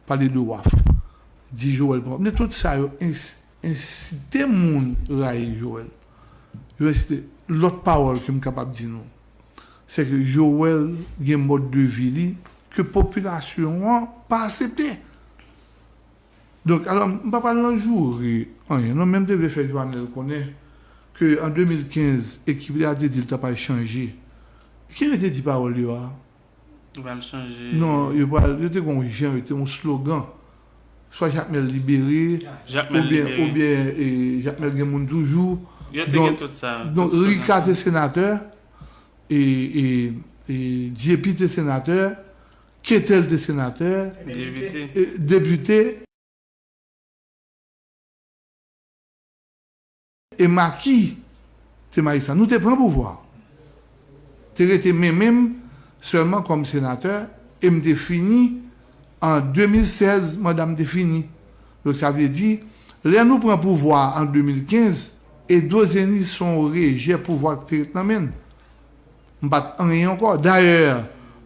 Pale de waf. Di Joel pran. Men tout sa yo ins- ensite moun rayi Joel. Yo ensite. Lòt pawòl ke m kapab di nou, se ke Joel gen mòd de vi li ke popilasyon an pa aksepte. Donk, alò, m pa pral nan joure anyen, non, men m te vle fè Joanel konnen ke an de mil kenz, ekip li a te di l ta pral chanje. Ki yo te di pawòl yo a? Yo pral chanje. Non, yo pral, yo te gen yon jan, yo te yon slogan. Swa Jakmèl libere, Jakmèl oubyen, libere. Oubyen e, Jakmèl gen moun toujou. Yo te gen tout sa, tout slogan. Donk, Rika te senatè, e, e, e Dyepi te senatè, Ketel te senatè, depite. E, depite. E Maki te majistra. Nou te pran pouvwa. Te rete men men m sèlman kòm senatè, e m te fini an de mil sèz, manda m te fini. Donk, sa vle di, lè nou pran pouvwa an de mil kenz, Edo Zeni se yon rejè pouvwa ki te ret nan men l. M pa t anyen ankò. Dayè,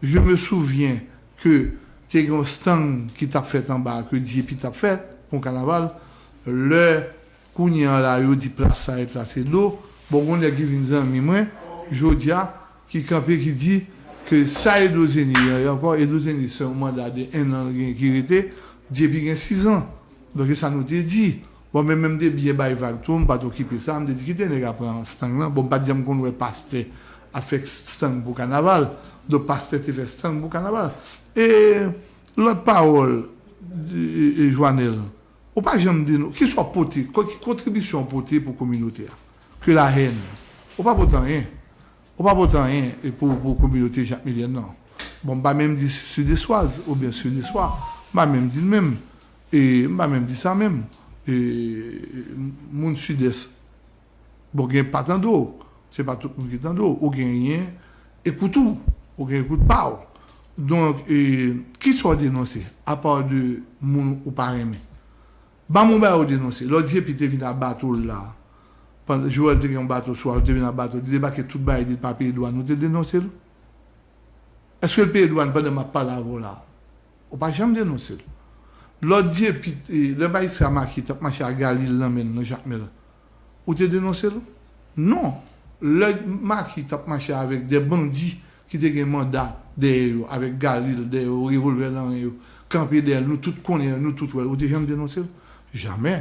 je me souviens ke te gen yon stand ki t ap fèt anba, ke Dyepi t ap fèt, pou yon kanaval. Lè kounye a la, yo di plas sa e plas Edo, bon, gon nèg ki vin zanmi mwen, jodi a, ki kanpe, ki di ke sa Edo Zeni ye ankò, Edo Zeni se yon manda de en an l gen ki rete, Dyepi gen sis an. Donk, e sa nou te di. Bon, men, men m te byen bay vag tou, m pa t okipe sa, m te di, "Kite nèg la pran stand lan." Bon, m pa t janm konn wè pastè ap fè stand pou kanaval. Donk, pastè te fè stand pou kanaval. E lòt pawòl, e, e, Joanel, ou pa janm di nou, ki sa w pote, ki kontribisyon w pote pou kominote a? Ke la hèn. Ou pa pote anyen. Ou pa pote anyen pou, pou kominote jakmelyèn nan. Bon, m pa menm di sideswaz oubyen sideswa. M pa menm di l menm. E m pa menm di sa menm. E moun Sidès, bon, gen pa tande w. Se pa tout moun ki tande w. Ou genyen ekout ou. Ou gen ekout pa w. Donk, e, kisa w denonse? Apa de moun ou pa renmen. Ban m yon bagay ou denonse. Lè Dyepi te vin ak bato l la, pandan Joel te gen yon bato sou a, li te vin ak bato, li debake tout bagay li, li pa peye dwàn, ou te denonse l? Èske l peye dwàn pandan m ap pale avè w la? Ou pa janm denonse l. Lè Dyepi, lè majistra Maki t ap mache ak Galil nan men l nan Jakmèl, ou te denonse l? Non. Lè Maki t ap mache avèk de bandi ki te gen manda dèyè yo, avèk Galil dèyè yo, revòlvè nan men yo, kanpe dèyè l, nou tout konnen l, nou tout wè l, ou te janm denonse l? Jamè.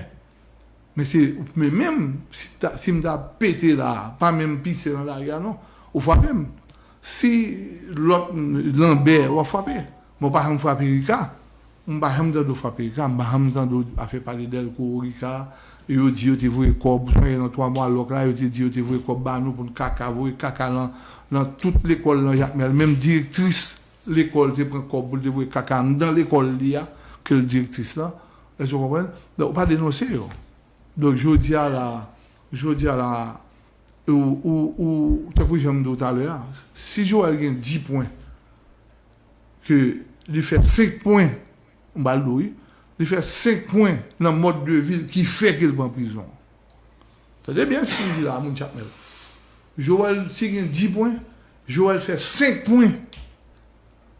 Men se, men menm, si ta, si m ta pete la, pa menm pise nan lari a non, ou frape m. Si lòt, Lanbè, w ap frape. Men w pa janm frape Rika. M pa janm tande w frape Rika, m pa janm tande w ap fè pale Dèlko, Rika. Yo di yo te voye kòb, ou sonje nan twa mwa lòk la, yo te di yo te voye kòb ba nou pou n kaka, voye kaka nan, nan tout lekòl nan Jakmèl. Menm direktris lekòl te pran kòb pou l te voye kaka anndan lekòl li a, ke l direktris lan. Èske w konprann? Donk, ou pa denonse yo. Donk, jodi a la, jodi a la, ou, ou, ou, tankou jan m di w talè a, si Joel gen dis pwen, ke li fè senk pwen, m pral di w wi, li fè senk pwen nan mòd de vi l ki fè ke l pran prizon. Tande byen sa m di la, moun Jakmèl. Joel, si gen dis pwen, Joel fè senk pwen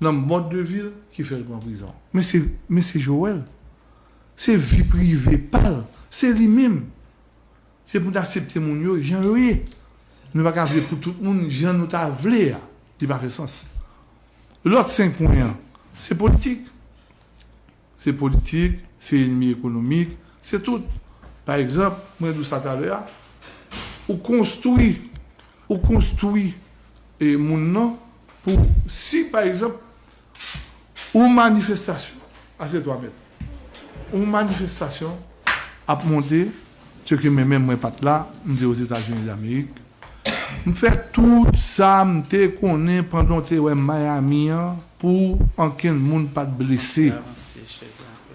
nan mòd de vi l ki fè l pran prizon. Men se, men se Joel. Se vi prive pa l. Se li menm. Se pou n aksepte moun yo jan yo ye. Nou pa ka vle pou tout moun jan nou ta vle a. Li pa fè sans. Lòt senk pwen an, se politik. Se politik, se enmi ekonomik, se tout. Pa egzanp, mwen di w sa talè a, ou konstwi, ou konstwi, e, moun nan pou, si pa egzanp, ou manifestasyon, ase twa mèt, ou manifestasyon ap monte, se ke men menm mwen pa t la, m te Ozetazini Damerik, M fè tout sa m te konnen pandan w te wè m Miami an pou ankenn moun pa t blese.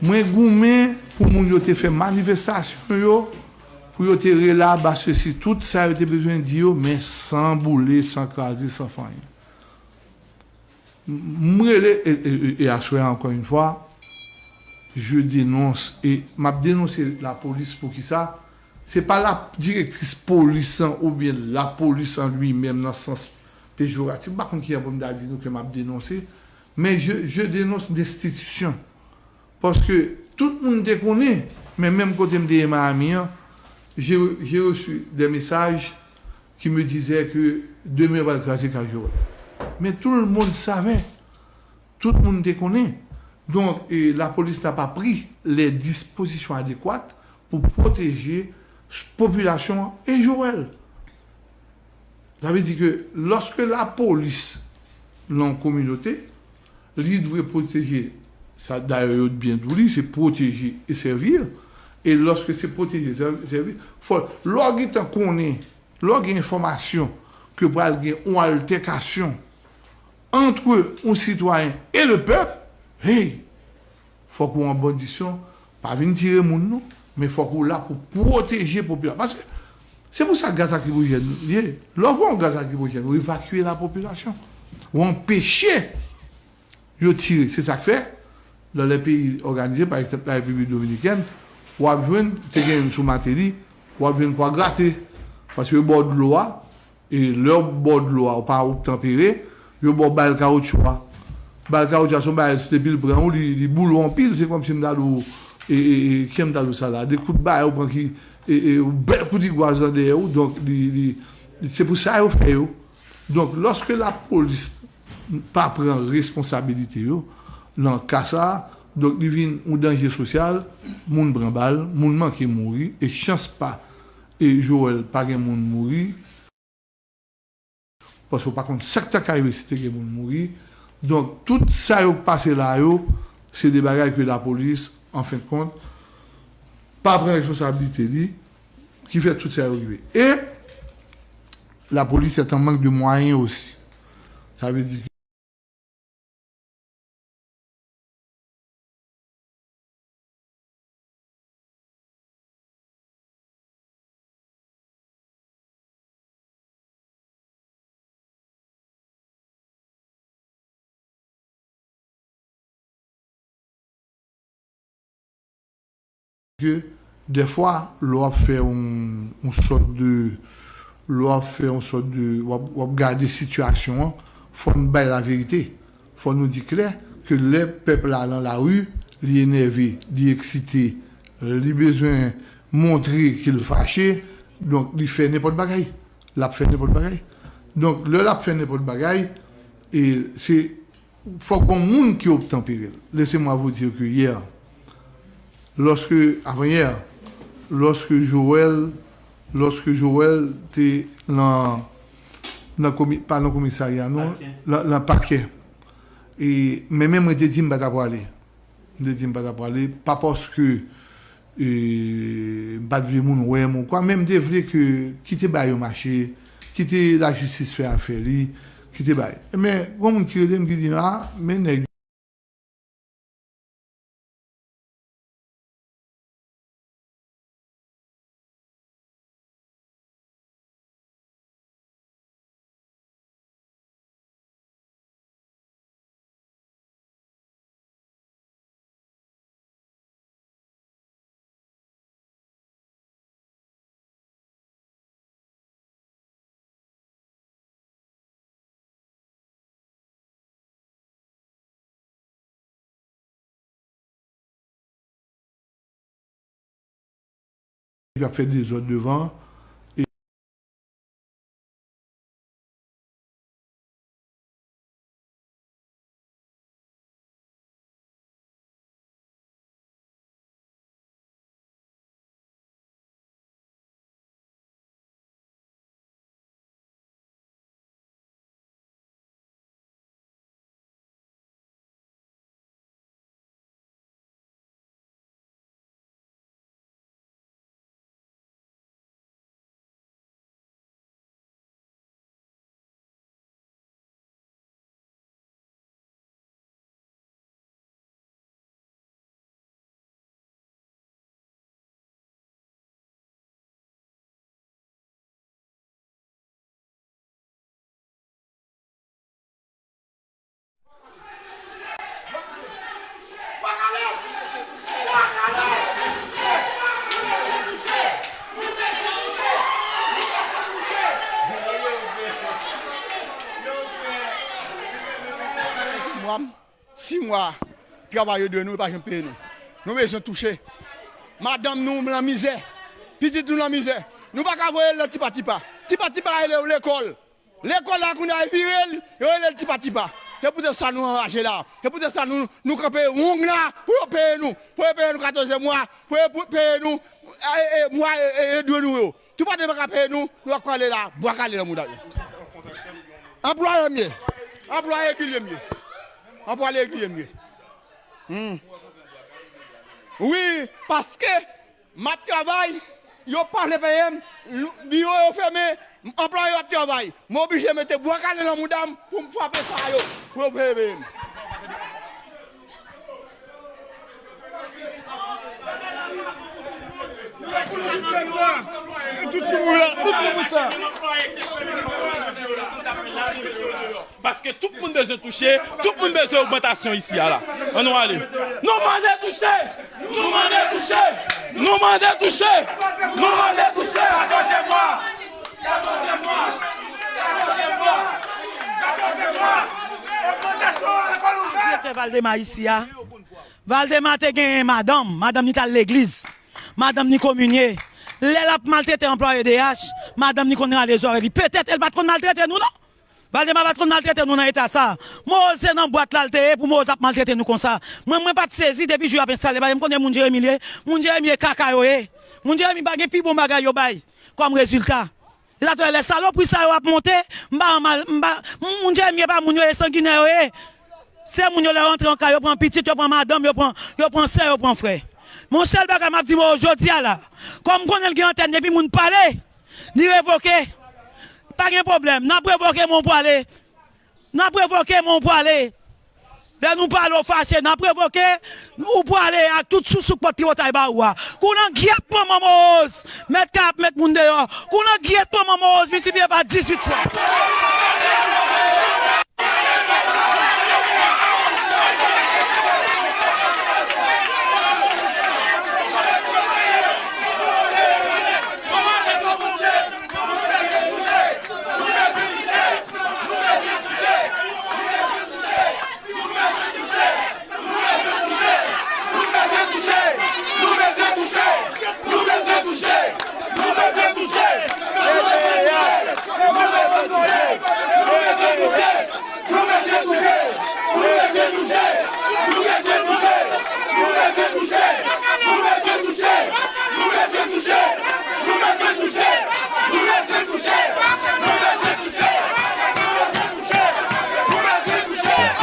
Mwen goumen pou moun yo te fè manifestasyon yo, pou yo te rele aba sesi, tout sa yo te bezwen di yo, men san boule, san kraze, san fè anyen. M rele, e, e, e, e aswè a, ankò yon fwa, je dénonce, e m ap denonse lapolis. Poukisa? Se pa la direktris polis lan oubyen lapolis an li menm nan sans pejoratif, m pa konn kijan pou m ta di nou ke m ap denonse, men je, je dénonce l'institution. Paske tout moun te konnen, men menm kote m te ye Miami an, j'ai, j'ai reçu des messages qui me disaient que demen yo pral kraze kay Joel. Men tout le monde savait, tout moun te konnen. Donk, e, lapolis n'a pas pris les dispositions adéquates pou pwoteje popilasyon an e Joel. Sa vle di ke lòske lapolis nan yon kominote, li dwe pwoteje, sa dayè yo byen di w li, se pwoteje e sèvi, e lòske se pwoteje e sèvi, fò, lè w gentan konnen, lè w gen enfòmasyon ke pral gen yon altèkasyon ant yon sitwayen e le pèp, hey, fòk ou an bandisyon, pa vin tire moun non, men fòk ou la pou pwoteje popilasyon. Paske se pou sa gaz lakrimojèn ye. Lè w voye yon gaz lakrimojèn, ou evakye lapopilasyon. Ou anpeche yo tire. Se sa k fè, dans les pays organisés, pa egzanp, la Repiblik Dominikèn, w ap jwenn, te gen youn sou Mateli, w ap jwenn Kwa Grate. Paske yo ba w dlo a, e lè yo ba w dlo a, ou pa obtanpere, yo ba w bal kawotchou a. Bal kawotchou a se yon bagay, depi l pran ou, li, li boule w anpil. Se kòmsi m ta di w, e, e, e, kijan m ta di w sa la, de kout bagay ou pran ki, e, e, yon bèl kout igwaz nan dèyè ou. Donk, li, li, se pou sa yo fè yo. Donk, lòske lapolis pa pran responsabilite yo nan ka sa a, donk, li vin yon danje sosyal, moun pran bal, moun manke mouri, e chans pa, e Joel pa gen moun mouri, paske w pa konn sa k ta ka rive si te gen moun mouri. Donk, tout sa yo k pase la yo, se de bagay ke lapolis, an fen de kont, pa pran responsabilite li, ki fè tout sa yo rive. E lapolis est en manque de moyens aussi. Sa vle di ke ke dèfwa, lè w ap fè yon, yon sòt de, lè w ap fè yon sòt de, w ap, w ap gade sitiyasyon an, fò n bay laverite. Fò nou di klè ke lè pèp la nan lari, li enève, li eksite, li bezwen montre ke l fache, donk li fè nenpòt bagay. L ap fè nenpòt bagay. Donk, lè l ap fè nenpòt bagay, e se fòk gon moun ki obtanpere l. Laissez-moi vous dire que hier, lorsque, avant-hier, lorsque Joël, lorsque Joël te nan, nan komi-, pa nan komisarya, non, nan, nan pakè. E, men, men mwen te di m pa ta prale. M te di m pa ta prale, pa paske, e, m pa t vle moun wè m ou kwa, men m te vle ke, kite bagay yo mache, kite lajistis fè afè li, kite bagay. Men, gon moun ki rele m ki di m, a, men nèg Epi ap fè dezòd devan. Mwa, sis mwa travay yo dwe nou, yo pa janm peye nou. Nou bezwen touche. Madanm nou nan mizè, pitit nou nan mizè. Nou pa ka voye l nan tipa tipa. Tipa tipa rele yo lekòl. Lekòl la kounye a vire l, yo rele l tipa tipa. Se poutèt sa nou anraje la. Se poutèt sa nou, nou kanpe wong la pou yo peye nou. Pou yo peye nou katòz mwa, pou yo pou- peye nou e, e, mwa e, e, e dwe nou yo. Tipa tipa ka peye nou, nou ap prale la, bwa kale nan mouda yo. Anplwaye m ye. Anplwaye regilye m ye. Anplwaye regilye m ye. Hmm. Wi, paske m ap travay, yo pa vle peye m, biwo yo fèmen, anplwaye yo ap travay. M oblije mete bwa kale nan mouda m pou m frape sa yo, pou yo peye m. Tout pou la, tout pou sa. Paske tout moun bezwen touche, tout moun bezwen ogmantasyon isi a la. Ann nou ale. Nou mande touche! Nou mande touche! Nou mande touche! Nou mande touche! Katòz mwa! Katòz mwa! Katòz mwa! Katòz mwa! Ogmantasyon lekòl ouvè! Direktè Valdemar isi a. Valdemar te genyen madanm, madanm ni t al legliz, madanm ni kominye. Lè l ap maltrete anplwaye D H, madanm ni konn rale zòrèy li. Petèt, el pa t konn maltrete nou, non. Valdemar pa t konn maltrete nou nan eta sa. Moz se nan bwat la l te ye pou Moz ap maltrete nou konsa. Mwen, mwen pa t sezi depi jou y ap enstale bagay. M konnen moun Jeremi l ye. Moun Jeremi e kaka yo ye. Moun Jeremi pa gen pi bon bagay yo bay kòm rezilta. Se sa t fè lè salopri sa yo ap monte, m pa mal, m pa, moun Jeremi e pa moun yo ye, sanginè yo ye. Se moun yo lè yo antre an kay, yo pran pitit, yo pran madanm, yo pran, yo pran sè, yo pran frè. Mon sèl bagay m ap di Moz jodi a la, kòm m konnen l gen antèn epi moun pale, li revoke. Pa gen pwoblèm, n ap revoke men w pwale. N ap revoke men w pwale. Lè nou pale w fache, n ap revoke, ou pwale ak tout sousou k pot tripotay ba ou a. Kou nan gyèt manman Moz, mèt kay ap met moun deyò. Kou nan gyèt manman Moz, miltipliye pa dizuit fwa.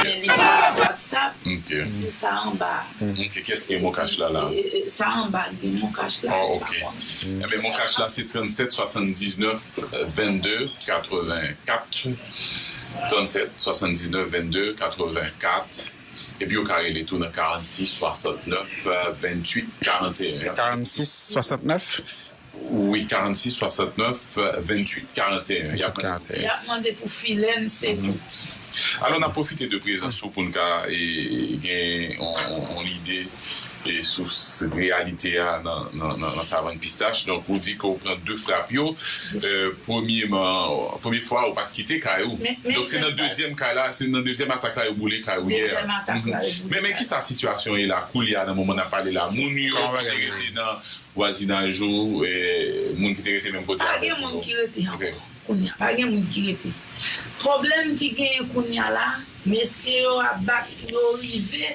Men li pa WhatsApp, se sa anba. Ok, kiyès ki gen MonCash la, la? E, e, sa anba ki gen MonCash la. Oh, ok. Ebyen, MonCash la, se trannsèt swasanndiznèf vennde katrevenkat. Trannsèt swasanndiznèf vennde katrevenkat. Epi yo ka rele tou nan karannsis swasantnèf venntuit karanteyen. Karannsis swasantnèf? Wi, karannsis swasantnèf venntuit karanteyen. Y ap mande pou filen, se tout. Alò, n ap pwofite de prezans ou pou n ka, e, gen yon, yon, yon lide, e, sou s- reyalite a nan, nan, nan, nan Savann Pistach. Donk, ou di ke w pran de frap yo. E, premyeman, premye fwa, ou pa t kite kay ou. Donk, se nan dezyèm kay la, se nan dezyèm atak la, yo boule kay ou yè. Dezyèm atak la, yo boule kay. Men, men kisa sitiyasyon ye la, koulye a, nan moman n ap pale la? Moun yo ki te rete nan vwazinaj ou, e, moun ki te rete menm kote avèk ou? Pa gen moun ki rete ankò. Kounye a, pa gen moun ki rete. Pwoblèm ki genyen kounye a la, mesye yo ap bat pou yo rive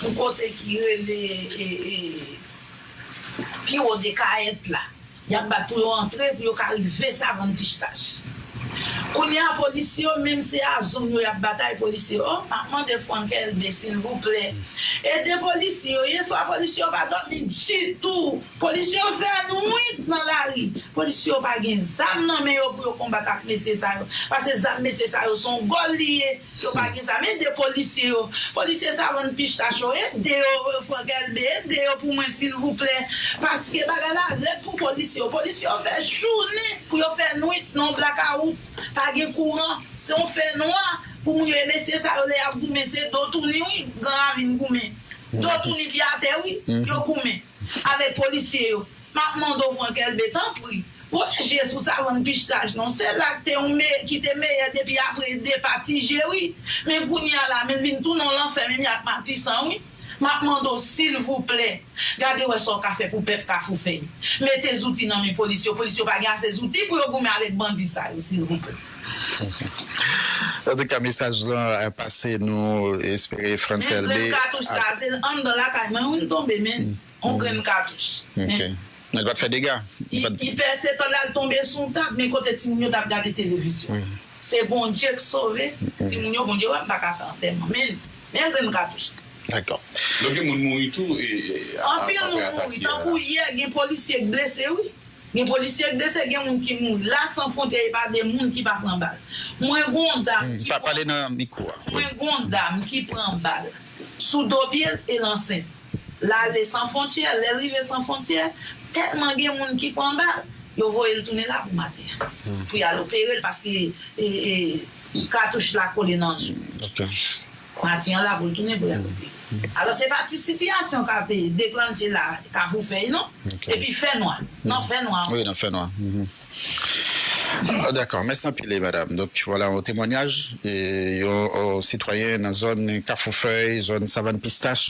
yon kote ki rele, e, e, pi wo de Kayèt la. Y ap bat pou yo antre, pou yo ka rive Savann Pistach. Kounye a, polisye yo, menm se a zoum yo, y ap batay polisye yo. Oh, m ap mande Franck Elbé, silvouplè, ede polisye yo. Yèswa, polisye yo pa dòmi ditou. Polisye yo fè nwit nan lari. Polisye yo pa gen zam nan men yo pou yo konbat ak mesye sa yo. Paske zam mesye sa yo, se yon gòl li ye. Yo pa gen zam, ede polisye yo. Polisye Savann Pistach yo, ede yo, Franck Elbé, ede yo pou mwen, silvouplè. Paske bagay la rèd pou polisye yo. Polisye yo fè jounen pou yo fè nwit nan blakawout. Pa gen kouran. Se yon fènwa. Pou moun yo, e mesye sa yo, lè y ap goumen, se do touni, wi, Gran Ravin goumen. Do touni pye atè, wi, yo goumen avèk polisye yo. M ap mande w, Franck Elbé, tanpri, pwoteje sou savann Pistach non. Se la k te yon me, ki te meyè depi apre depa Ti Jeri. Men kounye a la, men l vin tounen yon lanfè, menm jan ak Matisan, wi. M ap mande w, silvouplè, gade wè sa w ka fè pou pèp Kafou Fèy. Mete zouti nan men polis yo. Polis yo pa gen ase zouti pou yo goumen avèk bandi sa yo, silvouplè. Antouka, mesaj lan pase, nou espere Frantz Elbé. Men grenn katouch sa, se anndan lakay mwen wi l tonbe, men. On grenn katouch. Ok. Men li pa t fè dega. Li pèse tan l al tonbe sou yon tab, men kote timoun yo t ap gade televizyon. Se Bondye k sove timoun yo, Bondye wè m pa ka fè antèman. Men, men grenn katouch. Dakò. Donk gen moun mouri tou. Anpil moun mouri. Tankou yè, gen polisye k blese, wi. Gen polisye k blese, gen moun ki mouri. La San Fwontyè, e pa de moun ki pa pran bal. Mwen gen yon dam ki. Pale nan mikwo a. Mwen gen yon dam ki pran bal sou do pye l e l ansent. L ale San Fwontyè, lè l rive San Fwontyè, tèlman gen moun ki pran bal, yo voye l tounen la pou maten an. Pou y al opere l, paske e, e, katouch la kole nan zo. Maten an la pou l tounen pou y al opere. Alò, se pa ti sitiyasyon k ap deklanche la, Kafou Fèy, non? Epi fè nwa. Nan fè nwa. Wi, nan fè nwa. Dakò, mèsi anpil, madanm. Donk, vwala yon temwanyaj, yon sitwayen nan zòn Kafou Fèy, zòn Savann Pistach,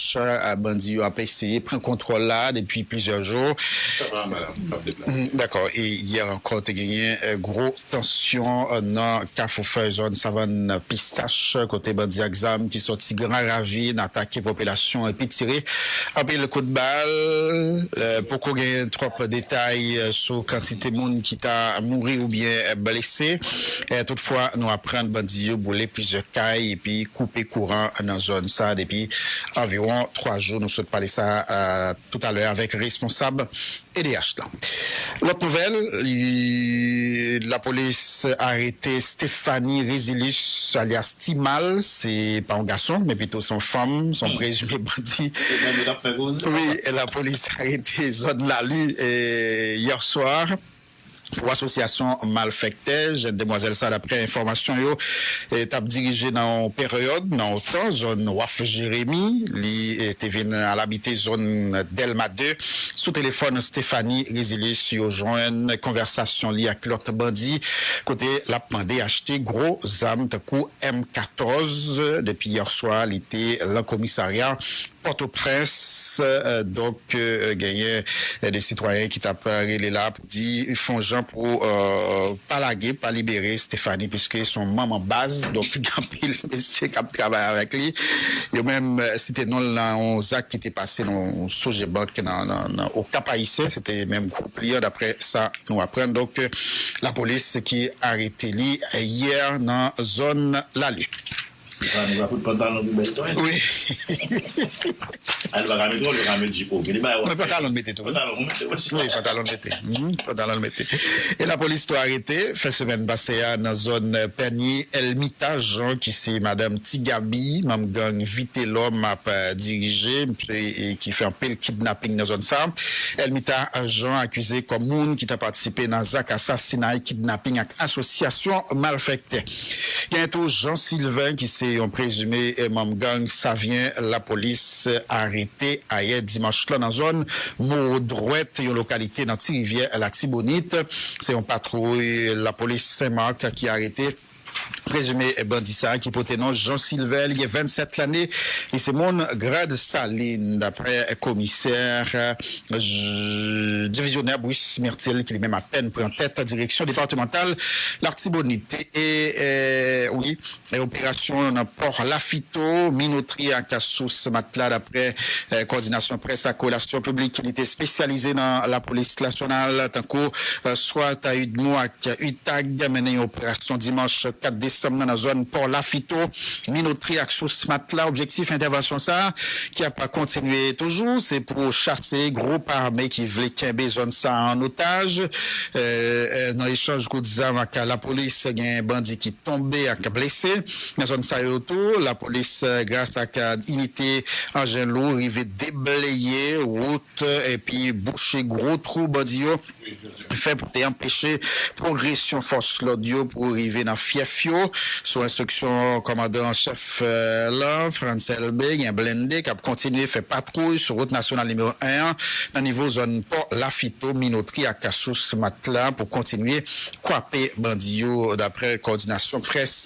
bandi yo ap eseye pran kontwòl la depi plizyè jou. Dakò, e yè ankò, te genyen gwo tansyon nan Kafou Fèy, zòn Savann Pistach, kote bandi ak zam ki sòti Gran Ravin atake popilasyon epi tire anpil kout bal. Poko genyen twòp detay sou kantite moun ki ta mouri oubyen blese. Toutfwa, nou aprann bandi yo boule plizyè kay epi koupe kouran nan zòn sa depi anviwon twa jou. Nou sot pale sa toutalè avèk responsab E D H la. Lòt nouvèl, lapolis arete Stephanie Résilus, alyas Ti Mal. Se pa yon gason, men pito se yon fanm, se yon prezime bandi. Wi, lapolis arete zòn Lali yè swa pou asosyasyon malfèktè. Jèn demwazèl sa, daprè enfòmasyon yo, t ap dirije nan yon peryòd, nan yon tan, zòn Waf Jeremi. Li te vin al abite zòn Dèlma de. Sou telefòn Stephanie Résilus, yo jwenn konvèsasyon li ak lòt bandi, kote l ap mande achte gwo zam tankou M katòz. Depi yè swa, li te lan komisarya Pòtoprens. Donk, genyen de sitwayen ki t ap rele la pou di fè yon jan pou pa lage, pa libere Stephanie, piske se yon manman baz. Donk, gen anpil mesye k ap travay avèk li. Yo menm site non l nan yon zak ki te pase nan yon Sogebank nan, nan, nan Okap Ayisyen. Se te menm gwoup li an, daprè sa nou aprann. Donk, lapolis ki arete li yè nan zòn Lali. Stephanie va fout pantalon pou bèl twenn. Wi. Al pa ka mete wòl, yo ka mete jipo. Gen de bagay w ap fè. Pantalon mete tou. Pantalon mete. Wi, pantalon mete. Pantalon mete. E lapolis tou arete, fen semèn pase a, nan zòn Pènye, Elmita Jean, ki se madanm Ti Gabi, manm gang Vitelòm ap dirije, ki fè anpil kidnaping nan zòn sa. Elmita Jean akize kòm moun ki ta patisipe nan zak asasinay, kidnaping ak asosyasyon malfèktè. Genyen tou Jean Sylvain, ki se yon prezime manm gang Savyen, lapolis arete ayè dimanch lan nan zòn Mo Dwèt, yon lokalite nan Ti Rivyè Latibonit. Se yon patwouy lapolis Senmak ki arete prezime bandi sa a ki pote non Jean Sylvain, li gen vennsèt lane, li se moun Grand Saline, daprè komisè divizyonè Bruce Myrtil, ki li menm apèn pran tèt direksyon depatmantal Latibonit. E, wi, operasyon nan Pò Lafito, minotri ak sous matla, daprè kowòdinasyon près ak relasyon piblik, inite espesyalize nan lapolis nasyonal, tankou SWAT, UDMO ak UTAG, mennen yon operasyon dimanch kat desanm nan, nan zòn Pò Lafito, minotri ak sous matla. Objektif entèvansyon sa a, ki ap kontinye toujou, se pou chase gwoup ame ki vle kenbe zòn sa a an otaj. Nan echanj kout zam ak lapolis, gen bandi ki tonbe ak blese. Nan zòn sa yo tou, lapolis, gras ak inite anjen lou, rive debleye wout epi bouche gwo twou bandi yo fè pou te anpeche pwogresyon fòs lòd yo pou rive nan fyèf yo. Sou enstriksyon kòmandan an chèf, eh, lan, Frantz Elbé, gen blende k ap kontinye fè patwouy sou wout nasyonal nimewo en an, nan nivo zòn Pò Lafito, Minotri ak Sous Matla, pou kontinye kwape bandi yo, daprè kowòdinasyon près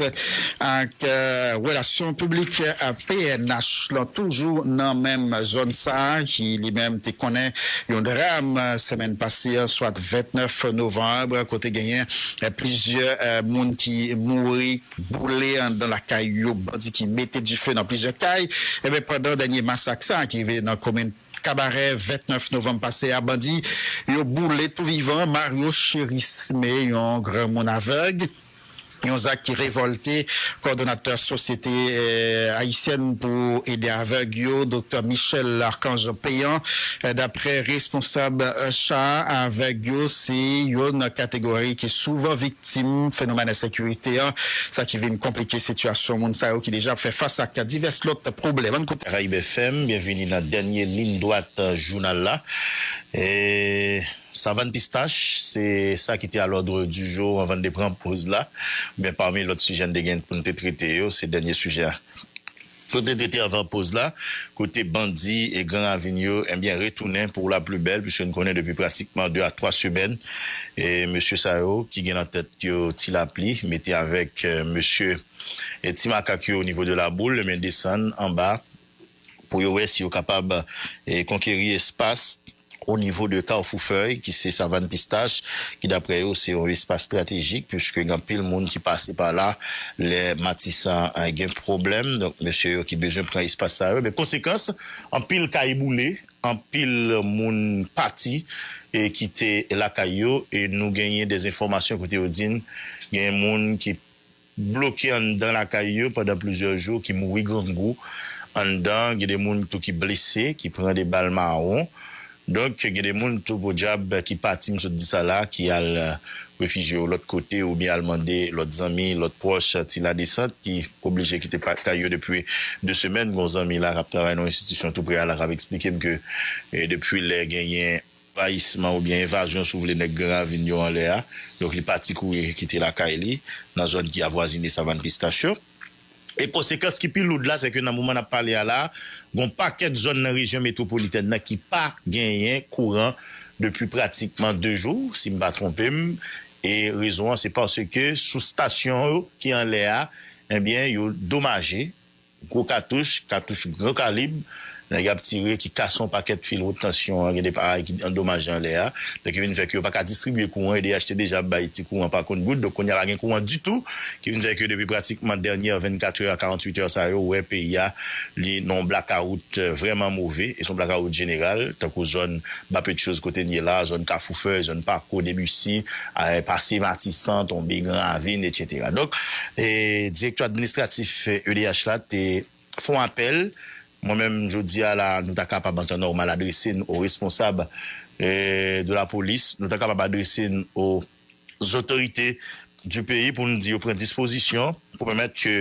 ak, eh, relasyon piblik, eh, P N H lan. Toujou nan menm zòn sa a, ki li menm te konnen yon dram, eh, semèn pase a, swa vennèf novanm, kote genyen, eh, plizyè, eh, moun ki mouri boule anndan lakay yo, bandi ki mete dife nan plizyè kay. Ebyen, pandan dènye masak sa a ki rive nan komin Kabarè, vennèf novanm pase a, bandi yo boule tou vivan Mario Cherisme, yon granmoun avèg. Yon zak ki revòlte kòdonatè Sosyete, eh, Ayisyèn pou Ede Avèg yo, Doktè Michel Archange Péan. Eh, daprè responsab, eh, cha avèg yo, se youn nan kategori ki souvan viktim fenomèn ensekirite an, sa ki vin konplike sitiyasyon moun sa yo ki deja ap fè fas ak divès lòt pwoblèm. Ann koute. Karayib F M, byenvini nan dènye liy dwat, eh, jounal la. E Savann Pistach, se sa ki te a l'ordre du jour anvan n te pran poz la. Men pami lòt sijè n te gen pou n te trete yo, se dènye sijè a. Kote n te te anvan poz la, kote bandi e Gran Ravin yo, ebyen, retounen pou la pli bèl, piske n konnen depi pratikman de a twa semèn, e mesye sa yo, ki gen nan tèt yo Ti Lapli, mete avèk, eh, mesye, e Ti Makak yo o nivo de Laboul, ebyen, desann anba pou yo wè si yo kapab, eh, konkeri espas o nivo de Kafou Fèy, ki se Savann Pistach, ki daprè yo se yon espas estratejik, piske gen anpil moun ki pase pa la lè Matisan, eh, gen pwoblèm. Donk, mesye yo ki bezwen pran espas sa yo. Men konsekans, anpil kay boule, anpil moun pati e kite lakay yo, e nou genyen de enfòmasyon kote yo di n gen moun ki bloke anndan lakay yo pandan plizyè jou, ki mouri grangou anndan. Gen de moun tou ki blese, ki pran de bal mawon. Donk, gen de moun tou, podyab, ki pati, m sot di sa la, ki al, eh, refijye yo lòt kote oubyen al mande lòt zanmi, lòt pwòch, ti ladesant, ki oblije kite pa-, kay yo depi de semèn. Gon zanmi la k ap travay nan yon enstitisyon tou pre a la k ap eksplike m ke, eh, depi lè genyen anvayisman oubyen envazyon, si w vle, nèg Gran Ravin yo anlè a. Donk, li pati kouri kite lakay li nan zòn ki avwazine Savann Pistach yo. E konsekans ki pi loud la, se ke nan moman n ap pale a la, gon pakèt zòn nan rejyon metwopolitèn nan ki pa genyen kouran depi pratikman de jou, si m pa twonpe m. E rezon an, se paske sou stasyon yo ki anlè a, ebyen, yo domaje. Gwo katouch, katouch gran kalib, nèg ap tire ki kase yon pakèt fil wot tansyon an, gen de parèy ki andomaje anlè a. Donk, ki vin fè ke yo pa ka distribye kouran, E D H te deja ap bay ti kouran pa kont gout. Donk, kounye a pa gen kouran ditou, ki vin fè ke depi pratikman dènye vennkatrè a, karanntuitè sa yo, ou wè peyi a, li nan yon blakawout, eh, vrèman move, e se yon blakawout jeneral, tankou zòn Bapetchoz kote n ye la, zòn Kafou Fèy, zòn Pako, Debisi, eh, pase Matisan, tonbe Gran Ravin, etsetera. Donk, eh, direktè administratif, eh, E D H la te fè yon apèl. Mwen menm, jodi a la, nou ta kapab, an tan nòmal, adrese n o responsab, eh, de la polis, nou ta kapab adrese n o zotorite du peyi pou n di yo pran dispozisyon pou pèmèt ke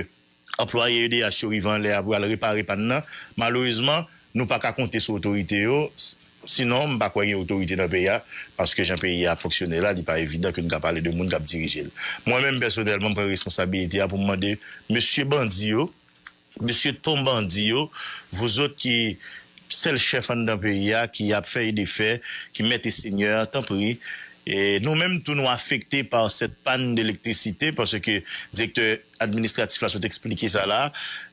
anplwaye E D H yo rive anlè a pou al repare pàn nan. Malerezman, nou pa ka konte sou otorite yo. S-, sinon, m pa kwè gen otorite nan peyi a, paske jan peyi a ap fonksyone la, li pa evidan ke n ka pale de moun k ap dirije l. Mwen menm, pèsonèlman, m pran responsabilite a pou m mande mesye bandi yo, mesye ton bandi yo, vouzot ki sèl chèf anndan peyi a, ki ap fè e defè, ki mèt e senyè, tanpri, e nou menm tou nou afekte pa cette panne d'électricité, paske direktè administratif la sot eksplike sa la,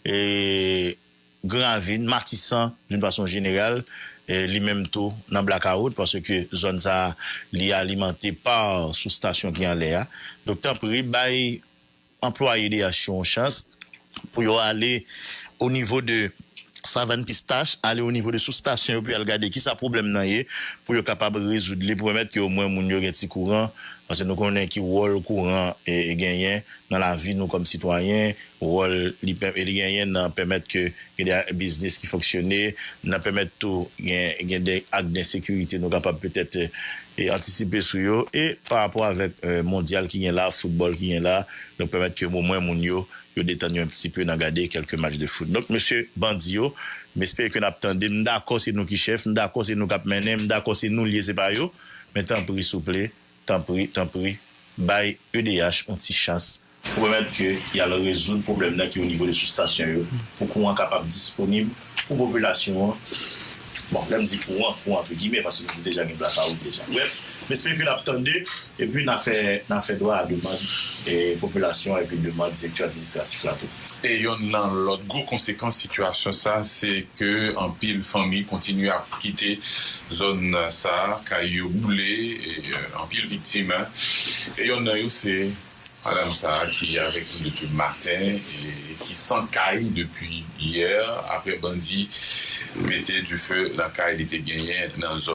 e Gran Ravin, Matisan, d'une façon générale, e li menm tou nan blakawout, paske zòn sa a, li alimante pa sou stasyon ki anlè a. Donk, tanpri, bay anplwaye E D H yo yon chans pou yo ale o nivo de Savann Pistach, ale o nivo de sou stasyon yo, pou y al gade kisa pwoblèm nan ye, pou yo kapab rezoud li, pou pèmèt ke omwen moun yo gen ti kouran, paske nou konnen ki wòl kouran e, e genyen nan lavi nou kòm sitwayen, wòl li pè-, li genyen nan pèmèt ke gen de biznis ki fonksyone, nan pèmèt tou gen, gen de ak de ensekirite nou kapab petèt, e, antisipe sou yo, e pa rapò avèk, e, mondyal ki gen la, foutbòl ki gen la, donk pèmèt ke omwen moun yo, yo detann yo un petit peu nan gade kèlke match de foot. Donk, mesye bandi yo, m espere ke n ap tande, m dakò se nou ki chèf, m dakò se nou k ap mennen, m dakò se nou l ye, se pa yo, men tanpri, souple, tanpri, tanpri, bay E D H yon ti chans Pwomèt ke y al rezoud pwoblèm nan ki o nivo de soustasyon yo, pou kouran kapab disponib pou popilasyon an. Bon, lè m di kouran, kouran antre gimè, paske nou deja gen blakawout deja. Brèf, m espere ke n ap tande, epi n a fè, n a fè dwa a demann e popilasyon an epi demann direktè administratif la tou. E yonn nan lòt gwo konsekans sitiyasyon sa, se ke anpil fanmi kontinye ap kite zòn sa, kay yo boule, e anpil viktim. E yonn nan yo se madanm sa ki avèk nou depi maten e ki san kay depi yè, apre bandi mete dife nan kay li te genyen nan zòn.